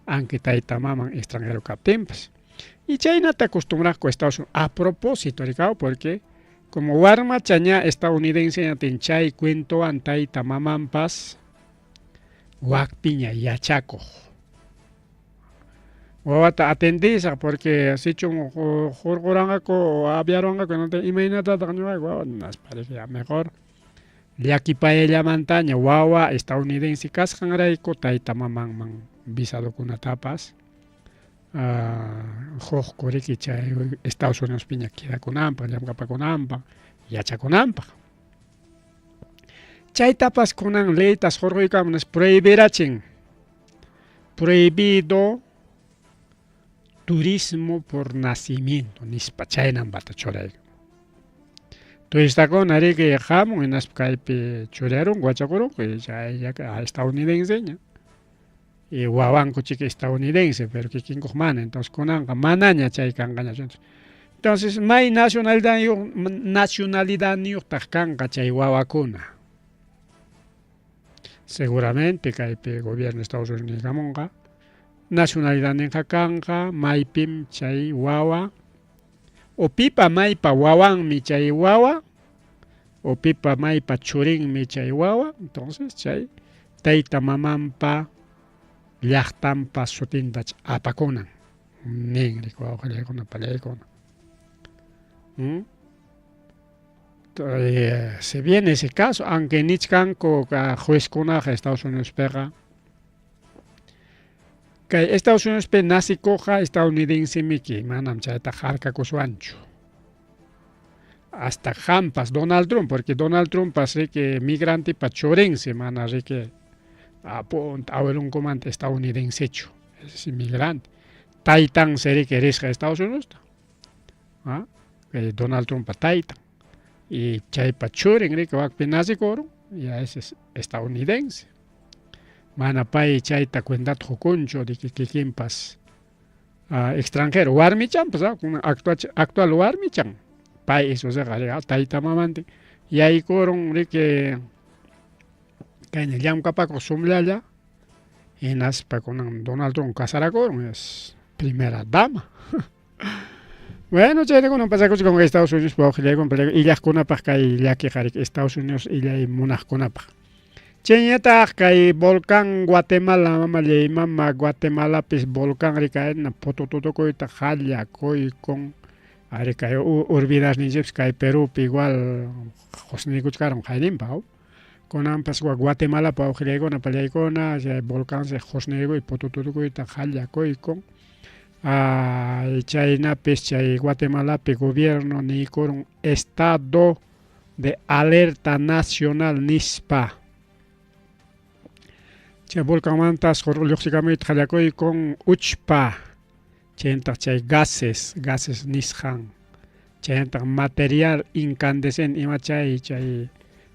aunque tayta maman extranjero kaptinpas. Y chaynata acostumbraqku Estados Unidos, a propósito, rikaw, porque como warmacha ña estadounidense ñatin chay cuentowan tayta mamanpas wakpiña yachakuq. Wawata atendisaq porque sichum hurquranqaku o aviaruwanqaku imaynatataq ñuqayku wawa nispa ya mejor llakipayallamantaña wawa estadounidense kasqanrayku tayta mamanman visadokunatapas huqku riki chay Estados Unidospiña quedakunanpaq, llamk'apakunanpaq, yachakunanpaq. Chaytapas kunan leytas hurquykamun prohibirachin. Prohibido turismo por nacimiento nispa chaynampata churayku. Turistakuna riki hamun hinaspa kaypi churarunku wachakurunku chay estadounidenseña. Y wawanku chiki estadounidense, pero kikinkuq mana. Entonces kunanqa manaña chay kanqañachu. Entonces may nacionalidadniyuqtaq kanqa chay wawakuna. Seguramente kaypi gobierno de Estados Unidos niykamunqa nacionalidadninqa kanqa maypim chay wawa o pipa maypa wawanmi chay wawa o pipa maypa churinmi chay wawa, entonces chay tayta mamanpa llaqtanpa sutinta apakunan nin wawqillaykuna pallaykuna. Se viene ese caso, aunque nichkanku juezkunaqa Estados Unidospiqa kay Estados Unidospi nacikuqqa estadounidensemiki, manam chayta harkakuswanchu. Hasta qampas Donald Trump, porque Donald Trumpas riki migrantepa churinsi, mana riki apunta abuelonkumanta estadounidensechu, es inmigrante. Taytansi riki risqa Estados Unidosta. Donald Trumpa taytan. Y chaypa churin riki wakpi nacikurun, ya ese es estadounidense. Mana pay chayta cuentata qukunchu de que kikinpas extranjero. Warmichanpas, actual warmichan. Pay eso tayta mamantin yaykurun riki kayna llamkapakuq sumllalla hinaspa kunan Donald Trump casarakurun, es primera dama. Bueno, chayta pasakuchkan Estados Unidos wawqillaykuna illaqkunapaq kay llakiqa riki Estados Unidos illay munaqkunapaq. Chayñataq kay volcán Guatemala mamallay mama Guatemalapis volcán rikayna putututukuyta qallakuykun. Ari kay urbidarninchikpis kay Perupi igual qusniykuchkarun qayninpa. Kunanpas Guatemalapa wawqillaykuna pallaykuna chay volcán se qusniykuy putututukuyta qallakuykun. Chaynapis chay Guatemalapi gobierno niykurun estado de alerta nacional nispa. Chay volcanmantas lluqsikamuyta qallakuykun uchpa, chayntaq chay gases, gases nisqan, chayntaq material incandescente ima chay chay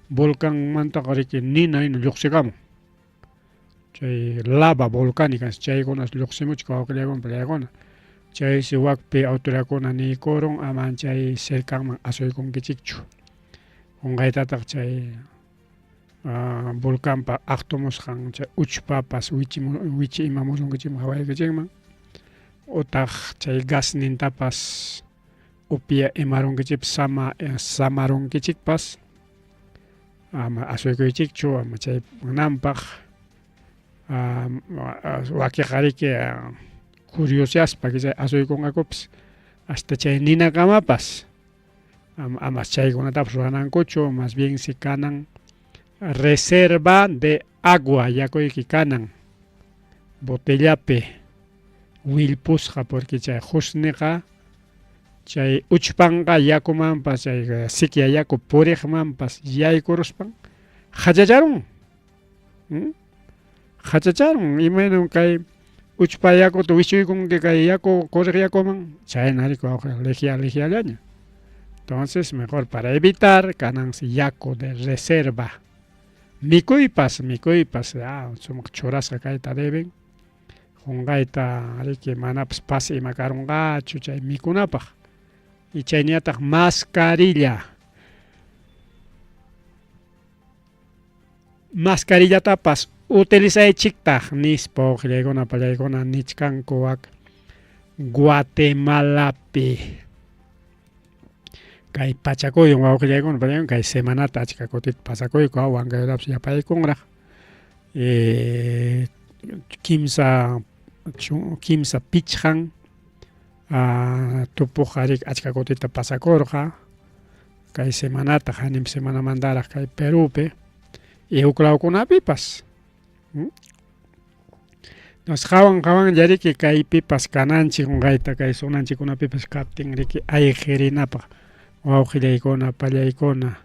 volcanmantaqa riki nina hina lluqsikamun. Chay lava volcánica chaykunas lluqsimuchka wawqillaykuna pallaykuna. Chaysi wakpi autoridadkuna niykurun aman chay cercanman asuykunkichikchu. Qunqaytataq chay volcanpa aqtumusqan chay uchpapas wichi imamusunkichikman hawaykichikman utaq chay gasnintapas upia imarunkichikpas sama samarunkichikpas ama asuykuychikchu ama chay kananpaq wakiqariki curioseaspa asuykunqakupas hasta chay ninakamapas amas chaykunatapas ruranankuchu más bien si kanan reserva de agua yakuyki kanan botellapi willpusqa porque chay qusniqa chay uchpanqa yakumanpas chay sikya yaku puriqmanpas yaykuruspan hachacharun hachacharun imaynam kay uchpa yakuta wichuykunki kay yaku corriq yakuman chayna riki wawqi ligia ligiallaña entonces mejor para evitar kanansi yaku de reserva mikuypas mikuypas sumaq churasqa kayta deben qunqayta riki manapas pasi ima karunqachu chay mikunapaq y chayñataq mascarilla mascarillatapas utilizaychiktaq nispa wawqillaykuna pallaykuna nichkanku wak Guatemalapi kay pachakuyun wawqillaykuna pallaykuna kay semanata achka kutita pasakuyku Huancayutapas yapaykunraq kimsa kimsa pichqan tupuqqa riki achka kutita pasakurqa kay semanata hanim semanamantaraq kay Perupi y huk lawkunapipas. Entonces qawan qawanlla riki kaypipas kananchik qunqayta kay zonanchikkunapipas kaptin riki ayqirinapaq wawqillaykuna pallaykuna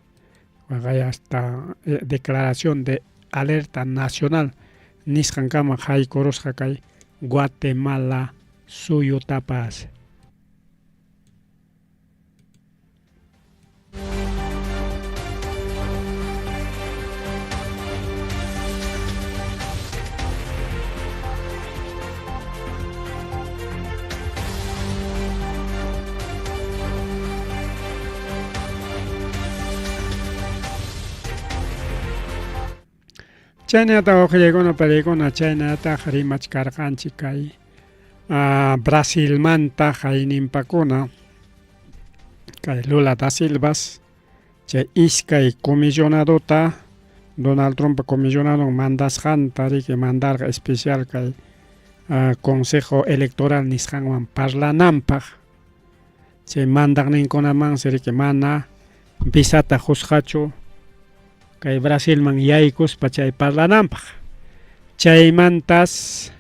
waqay hasta declaración de alerta nacional nisqankama haykurusqa kay Guatemala suyutapas. Chaynataq wawqillaykuna pariykuna chaynataq rimachkarqanchik kay Brasilmanta hayninpakuna kay Lula da Silvas chay iskay comisionadota Donald Trumppa comisionadon mandasqanta riki mandarqa especial kay Consejo Electoral nisqanwan parlananpaq chay mandaqninkunamansi riki mana visata qusqachu kay Brasilman yaykuspa chay parlananpaq chaymantas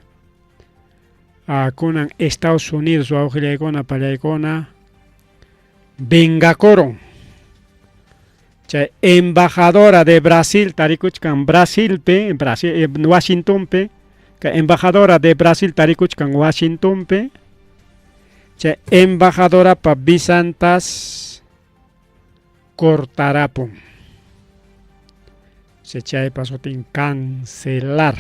kunan Estados Unidos wawqillaykuna pallaykuna vengakurun chay embajadora de Brasil tarikuchkan Brasilpi Brasil Washingtonpi kay embajadora de Brasil tarikuchkan Washingtonpi chay embajadorapa visantas cortarapun chaypa sutin cancelar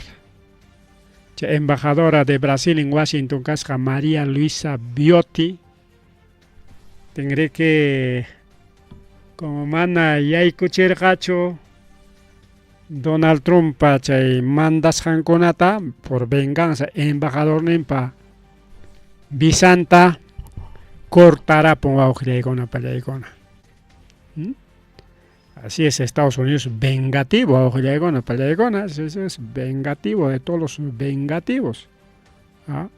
chay embajadora de Brasil en Washington kasqa María Luisa Biotti tinriki como mana yaykuchirqachu Donald Trumppa chay mandasqankunata por venganza embajadorninpa visanta cortarapun wawqillaykuna pallaykuna. Así es Estados Unidos vengativo, wawqillaykuna pallaykuna, es, es vengativo de todos los vengativos. ¿Ah?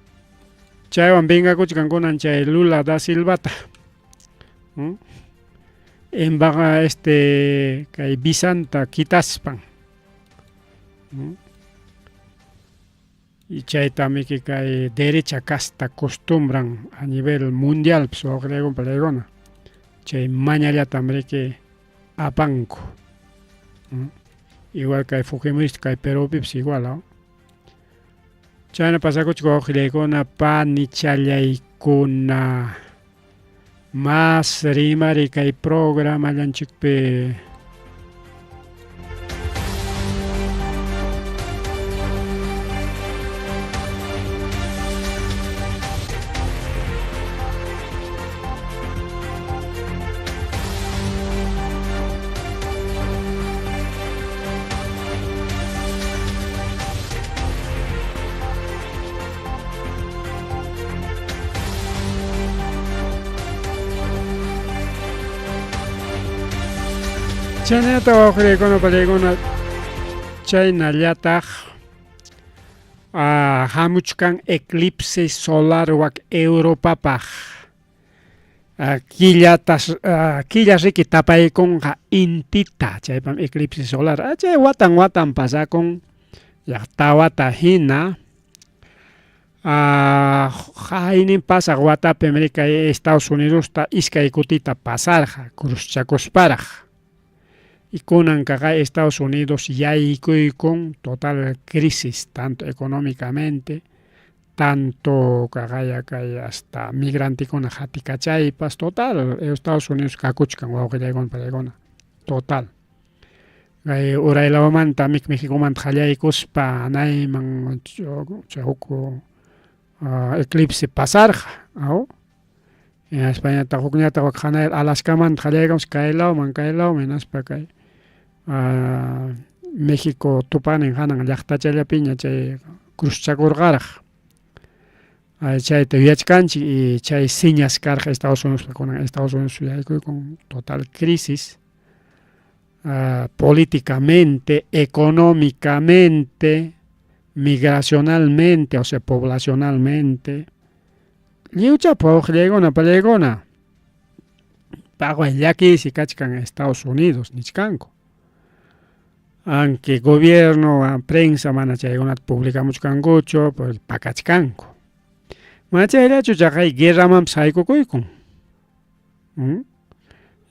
Chaywan vengakuchkan kunan chay Lula da Silvata. Embaja este kay visanta kitaspan. Y chaytamiki kay derecha casta costumbran a nivel mundial pues wawqillaykuna pallaykuna. Chay mañallatam riki apanku. Igual kay Fujimorista kay Perupipas igual, ¿no? Chayna pasakuchik wawqillaykuna, panichallaykuna. Mas rimari kay programallanchikpi. Chaynata wawqillaykuna pallaykuna chaynallataq hamuchkan eclipse solar wak Europapaq. Killatas killa riki tapaykunqa intita chaypam eclipse solar chay watan watan pasakun tawata hina haynin pasaq watapim kay Estados Unidosta iskay kutita pasarqa cruzchakusparaq y kunankaqa Estados Unidos yaykuykun total crisis tanto económicamente tanto kaqaya kay hasta migrantekuna qatikachaypas total Estados Unidos kakuchkan wawqillaykuna pallaykuna total kay uray lawmanta Mexicomanta qallaykuspa anayman chay huk eclipse pasarqa aw hinaspañataq hukñataq wak hanay Alaskamanta qallaykamus kay lawman kay lawman hinaspa kay México tupanin hanan llaqtachallapiña chay cruzchakurqaraq chayta yuyachkanchik y chay señas karqa Estados Unidos kunan Estados Unidos yaykuykun total crisis políticamente, económicamente, migracionalmente, o sea, poblacionalmente. Lliwchapa wawqillaykuna pallaykuna paqway llakiysi kachkan Estados Unidos nichkanku. Aunque gobierno, prensa mana chaykunata publicamuchkankuchu, pues pakachkanku. Mana chayllachu chaqay guerramanpas haykukuykun.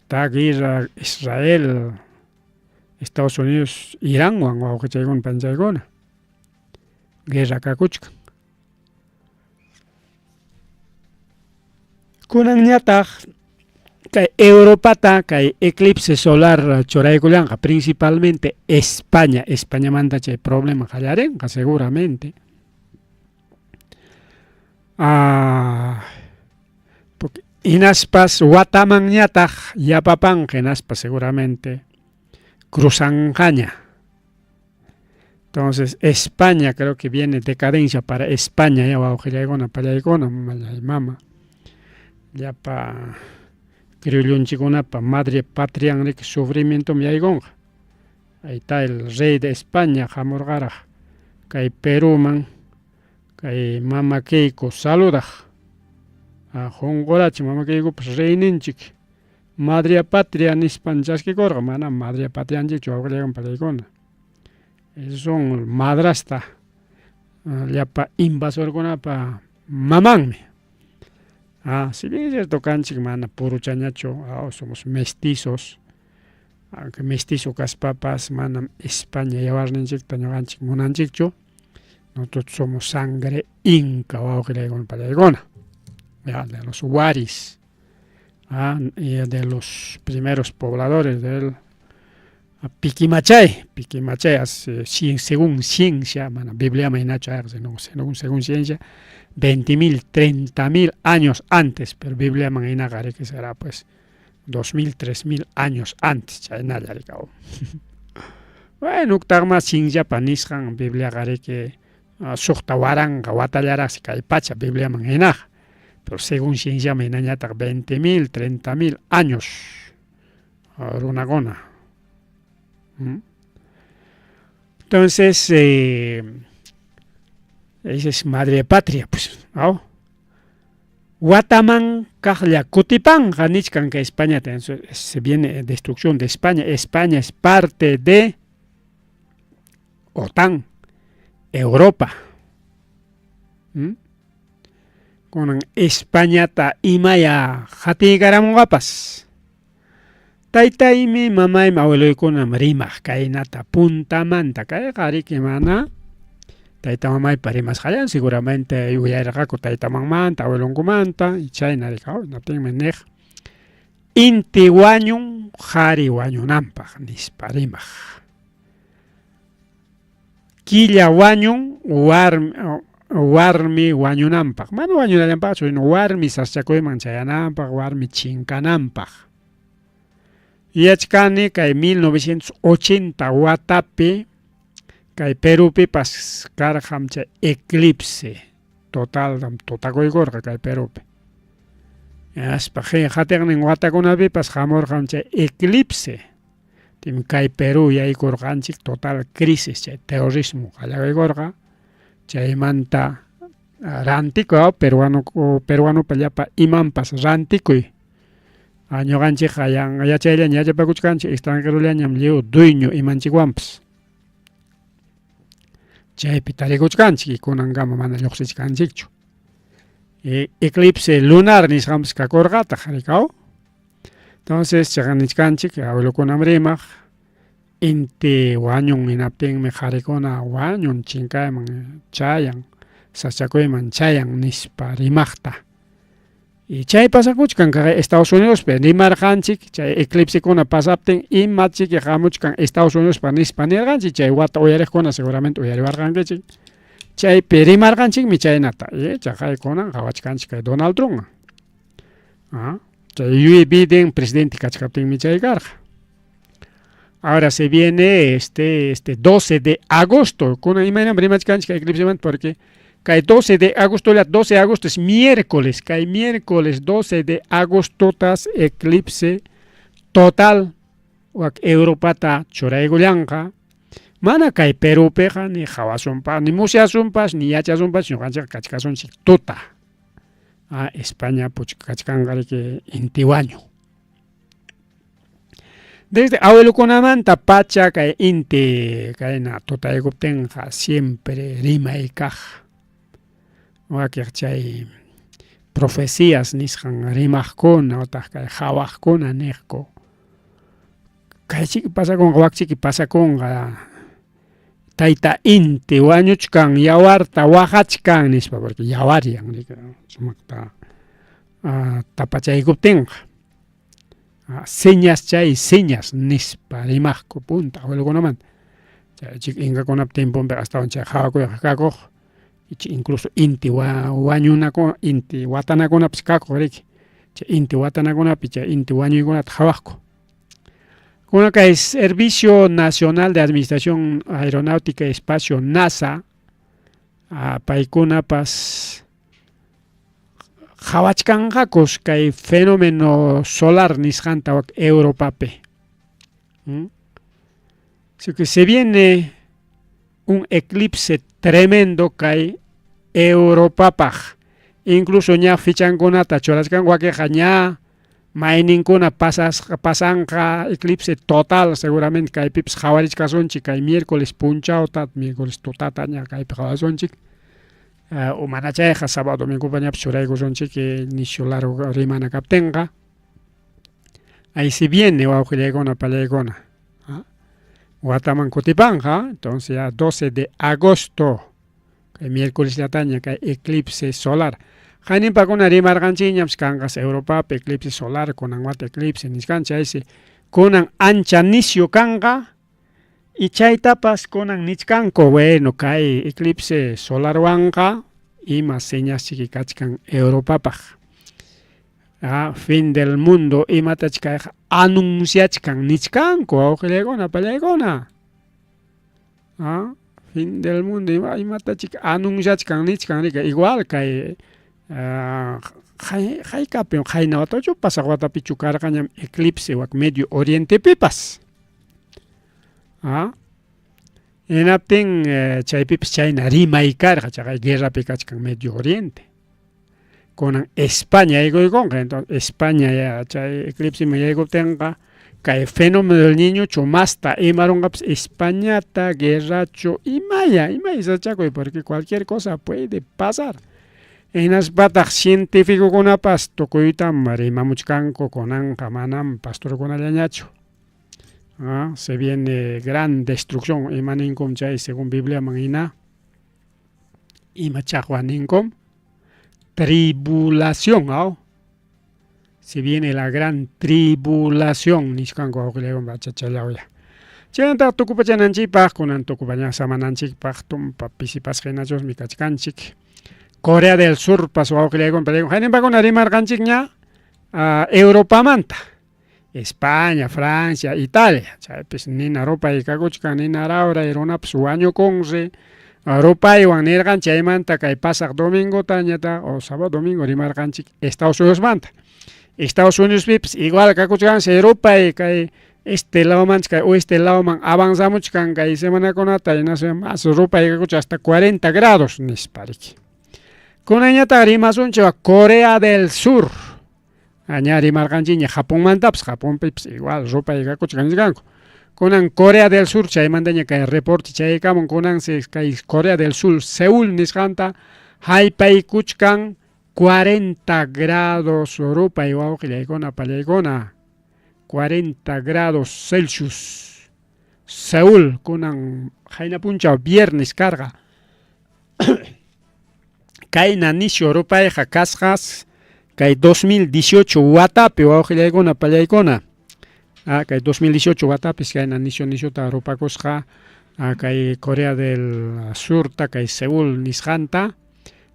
Ta guerra Israel, Estados Unidos, Iranwan wawqichaykuna panchaykuna. Guerra kakuchkan. Kunanñataq kay Europata kay eclipse solar churaykullanqa principalmente España, Españamanta chay problema qallarinqa seguramente. Porque hinaspas watamanñataq yapapanqa hinaspa seguramente cruzanqaña. Entonces España creo que viene decadencia para España ya wawqillaykuna pallaykuna mamallay mama. Llapa criollunchikunapa madre patrian riki sufrimientom yaykunqa. Ahí está el rey de España hamurqaraq kay Peruman kay mama Keiko saludaq. Qunqurachi mama Keikopas reyninchik madre patria nispan chaskikurqa manam madre patrianchikchu wawqillaykuna pallaykuna. Esos son madrasta llapa invasorkunapa mamanmi. Si bien es cierto kanchik mana puruchañachu, somos mestizos, aunque mestizo kaspapas manam España yawarninchikta ñuqanchik munanchikchu, nosotros somos sangre inca wawqillaykuna pallaykuna, ya de los waris, y de los primeros pobladores del Piquimachay, Piquimachay, según ciencia, mana Bibliaman hinachu sino según ciencia, 20.000, 30.000 años antes, pero Bibliaman hinaqa que será pues 2.000, 3.000 años antes, chaynalla rikaw. Bueno, huktaqma cienciapa nisqan Bibliaqa riki suqta waranqa watallaraqsi kay pacha Bibliaman hinaqa, pero según cienciaman hinañataq 20.000, 30.000 años runakuna. Entonces, esa es madre patria, pues, ¿no? Wataman kaqlla kutipanqa nichkan kay Españata, se viene destrucción de España. España es parte de OTAN, Europa. Kunan Españata imaya hatiykaramunqapas. Taytaymi mamaymi abueloykunam rimaq kaynata puntamanta kayqa riki mana Tayta mamaypa rimasqallan seguramente uyarirqaku tayta mamanta, abuelonkumanta, y chayna rikaw, hinaptinmi niq inti wañun qari wañunanpaq nispa rimaq. Killa wañun warmi warmi wañunanpaq, mana wañunallanpaqchu, sino warmi sasachakuyman chayananpaq, warmi chinkananpaq. Yachkani kay 1980 watapi kay Perupipas karqam chay eclipse total tutakuykurqa kay Perupi. Hinaspa qatiqnin watakunapipas hamurqam chay eclipse. Tim kay Perú yaykurqanchik total crisis chay terrorismo qallariykurqa. Chaymanta rantikuy peruano peruanopa llapa imanpas rantikuy. Ñuqanchikqa yachayllaña yachapakuchkanchik extranjerollañam lliw dueño imanchikwanpas. Chaypi tarikuchkanchik y kunankama mana lluqsichkanchikchu. Eclipse lunar nisqanpas kakurqataq, rikaw. Entonces chayqa nichkanchik abuelokunam rimaq inti wañun hinaptinmi qarikuna wañun chinkayman chayan, sasachakuyman chayan nispa rimaqta. Y chay pasakuchkan kay Estados Unidospi rimarqanchik chay eclipsekuna pasaptin ima chiki hamuchkan Estados Unidospa nispa nirqanchik chay wata uyariqkuna seguramente uyariwarqankichik. Chaypi rimarqanchikmi chaynata. Y chaqay kunan qawachkanchik kay Donald Trump. Ah, chay Joe Biden presidente kachkaptinmi chay karqa. Ahora se viene este 12 de agosto. Kunan imaynam rimachkanchik eclipsemanta porque kay 12 de agosto, la 12 de agosto es miércoles, kay miércoles 12 de agosto tas eclipse total wak Europata churaykullanqa. Mana kay Perupiqa ni qawasunpas, ni musyasunpas, ni yachasunpas, ñuqanchikqa kachkasunchik tuta. Ah, España puchkachkanqa riki inti wañu. Desde abuelokunamanta pacha kay inti kayna tutaykuptinqa siempre rimay kaq. Wakiq chay profecías nisqan rimaqkuna otaq kay qhawaqkuna niqku. Kaychiki pasakunqa, wakchiki pasakunqa. Tayta inti wañuchkan, yawarta waqachkan nispa, porque yawaryan sumaqta tapachaykuptinqa. Señas chay señas nispa rimaqku punta abuelokunamanta. Chay chik inkakunap tiemponpi astawan chay qhawakuyqa kakuq, incluso inti wañunaku inti watanakunapas kakuq riki. Chay inti watanakunapi chay inti wañuykunata qhawaqku. Kunan kay Servicio Nacional de Administración Aeronáutica y Espacio NASA paykunapas qhawachkanqakus kay fenómeno solar nisqanta wak Europapi. Así que se viene un eclipse tremendo kay Europapaq. Incluso ña fichankunata churachkan wakiqa ña mayninkuna pasasqa pasanqa eclipse total seguramente kaypipas qhawarichkasunchik kay miércoles punchawta, miércoles tutata ña kaypi qhawasunchik. O mana chayqa sábado domingopa ñapas churaykusunchik nishu largo rimana kaptinqa. Ahí se viene wawqillaykuna pallaykuna. Wataman kutipanqa, entonces ya 12 de agosto kay miércoles-llataña kay eclipse solar. Qayninpakuna rimarqanchikñam kanqas Europapi eclipse solar kunan wata eclipse nisqanchik chaysi kunan ancha nisyu kanqa y chaytapas kunan nichkanku bueno kay eclipse solarwanqa ima señas chiki kachkan Europapaq. Fin del mundo imatach kayqa anunciachkan nichkanku wawqillaykuna pallaykuna. Fin del mundo imatachik anunciachkan nichkan rika igual kay haykapim qayna watachu pasaq watapichu karqañam eclipse wak Medio Orientepipas. Hinaptin chaypipas chayna rimay karqa chaqay guerrapi kachkan Medio Oriente. Kunan España yaykuykunqa, entonces España ya chay eclipseman yaykuptinqa kay fenómeno del niñochu masta imarunqapas Españata guerrachu imaya imaya sachakuy porque cualquier cosa puede pasar. Hinaspataq cientificokunapas tukuytam rimamuchkanku kunanqa manam pastorkunallañachu. Se viene gran destrucción imaninkum chay según Bibliaman hina. Ima chaqwa ninkum? Tribulación, aw? Se viene la gran tribulación nisqanku wawqillaykuna achachallawya. Chaynataq tukupachananchikpaq kunan tukupaña samananchikpaq tumpa pisipasqa hinachusmi kachkanchik. Corea del Surpas wawqillaykuna pallaykuna hayninpakuna rimarqanchikña Europamanta. España, Francia, Italia, chaypis nina rupay kakuchkan, nina rawray runapas wañukunri rupaywan nirqan chaymanta kay pasaq domingotañata o sábado domingo rimarqanchik Estados Unidosmanta. Estados Unidospipas igual kakuchkansi rupay kay este lawmanchik kay oeste lawman avanzamuchkan kay semanakunata hinaspa mas rupay kakuchkan hasta 40 grados nispa riki. Kunanñataq rimasunchik Corea del Sur. Ña rimarqanchikña Japonmantapas, Japonpipas igual rupay kakuchkan nisqanku. Kunan Corea del Sur chaymantaña kay reporte chayaykamun kunansi kay Corea del Sur Seúl nisqanta haypaykuchkan 40 grados rupay wawqillaykuna pallaykuna 40 grados Celsius. Seúl kunan qayna punchaw viernes karqa. Kayna nisyu rupayqa kasqas kay 2018 watapi wawqillaykuna pallaykuna. Kay 2018 watapis kayna nisyu nisyuta rupakusqa kay Corea del Surta kay Seúl nisqanta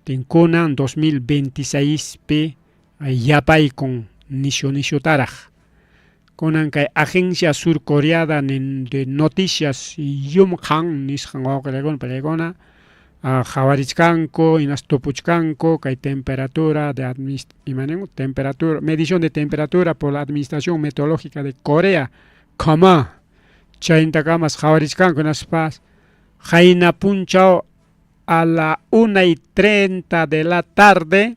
tinkunan 2026pi yapaykun nisyu nisyutaraq. Kunan kay Agencia Surcoreana de Noticias Yonhap nisqan wawqillaykuna pallaykuna qhawarichkanku hinaspa tupuchkanku kay temperatura de ima temperatura medición de temperatura por la Administración Meteorológica de Corea KOMA chayntakamas qhawarichkanku hinaspa qayna punchaw a la 1:30 de la tarde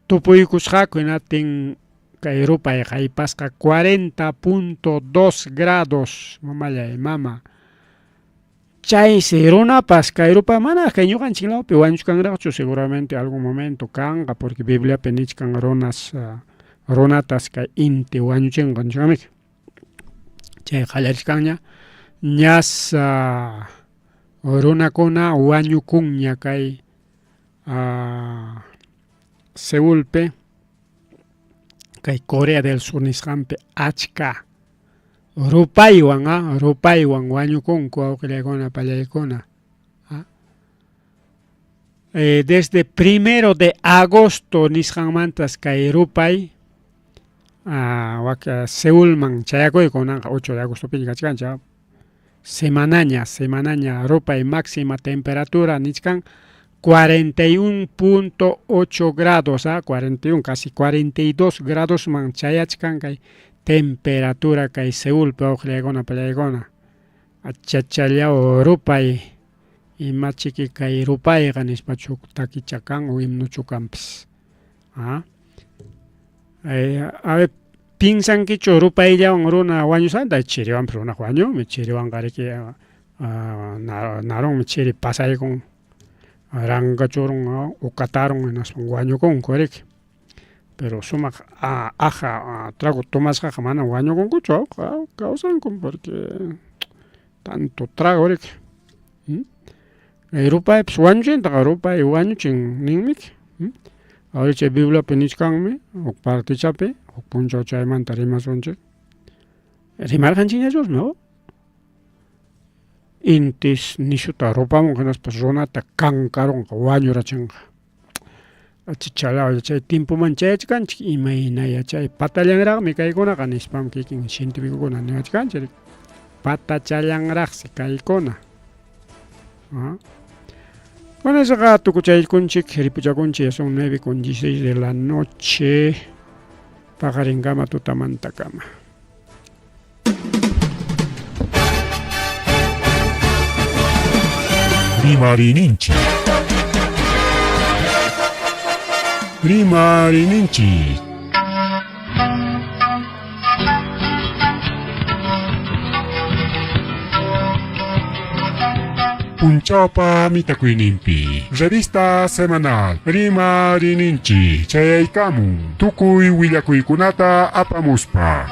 tupuykusqaku hinaptin kay rupay haypasqa 40.2 grados mamallay mama. Chaysi runapas kay rupay mana kay ñuqanchik lawpi wañuchkanraqchu seguramente algún momento kanqa porque Bibliapi nichkan runas runatas kay inti wañuchinqa nichkanmiki. Chay qallarichkanña ñas runakuna wañukunña kay Seulpi kay Corea del Sur nisqanpi achka rupaywan rupaywan wañukunku wawqillaykuna pallaykuna. Desde 1 de agosto nisqanmantas kay rupay waka Seulman chayakuyku kunanqa 8 de agostopiña kachkanchik. Semanaña, semanaña rupay máxima temperatura nichkan 41.8 grados, 41, casi 42 gradosman chayachkan kay temperatura kay Seulpi wawqillaykuna pallaykuna. Achachallaw rupay imachiki kay rupayqa nispa huk takicha kan o himnuchu kanpas. A ver, pinsankichu rupayllawan runa wañusqanta? Chiriwanpas runaqa wañunmi, chiriwanqa riki narunmi chiri pasaykun rankachurun ukatarun hinaspa wañukunku riki. Pero sumaq aja trago tomasqaqa manam wañukunkuchu kawsankum porque tanto trago riki. Rupaypas wañuchintaqa rupay wañuchin ninmiki. Ari chay Bibliapi nichkanmi huk partichapi huk punchaw chaymanta rimasunchik. Rimarqanchikñachusmi intis nisyuta rupamunqa hinaspa runata kankarunqa wañurachinqa. Achichalaw chay timpuman chayachkanchik imayna yachay patallanraqmi kaykunaqa nispam kikin cientificokuna niwachkanchik. Patachallanraqsi kaykuna. Bueno, esoqa tukuchaykunchik ripuchakunchik ya son 9:16 de la noche. Paqarinkama tutamantakama. Rimarininchik. Rimarininchik. Punchawpa mitakuyninpi. Revista semanal Rimarininchik chayaykamun tukuy willakuykunata apamuspa.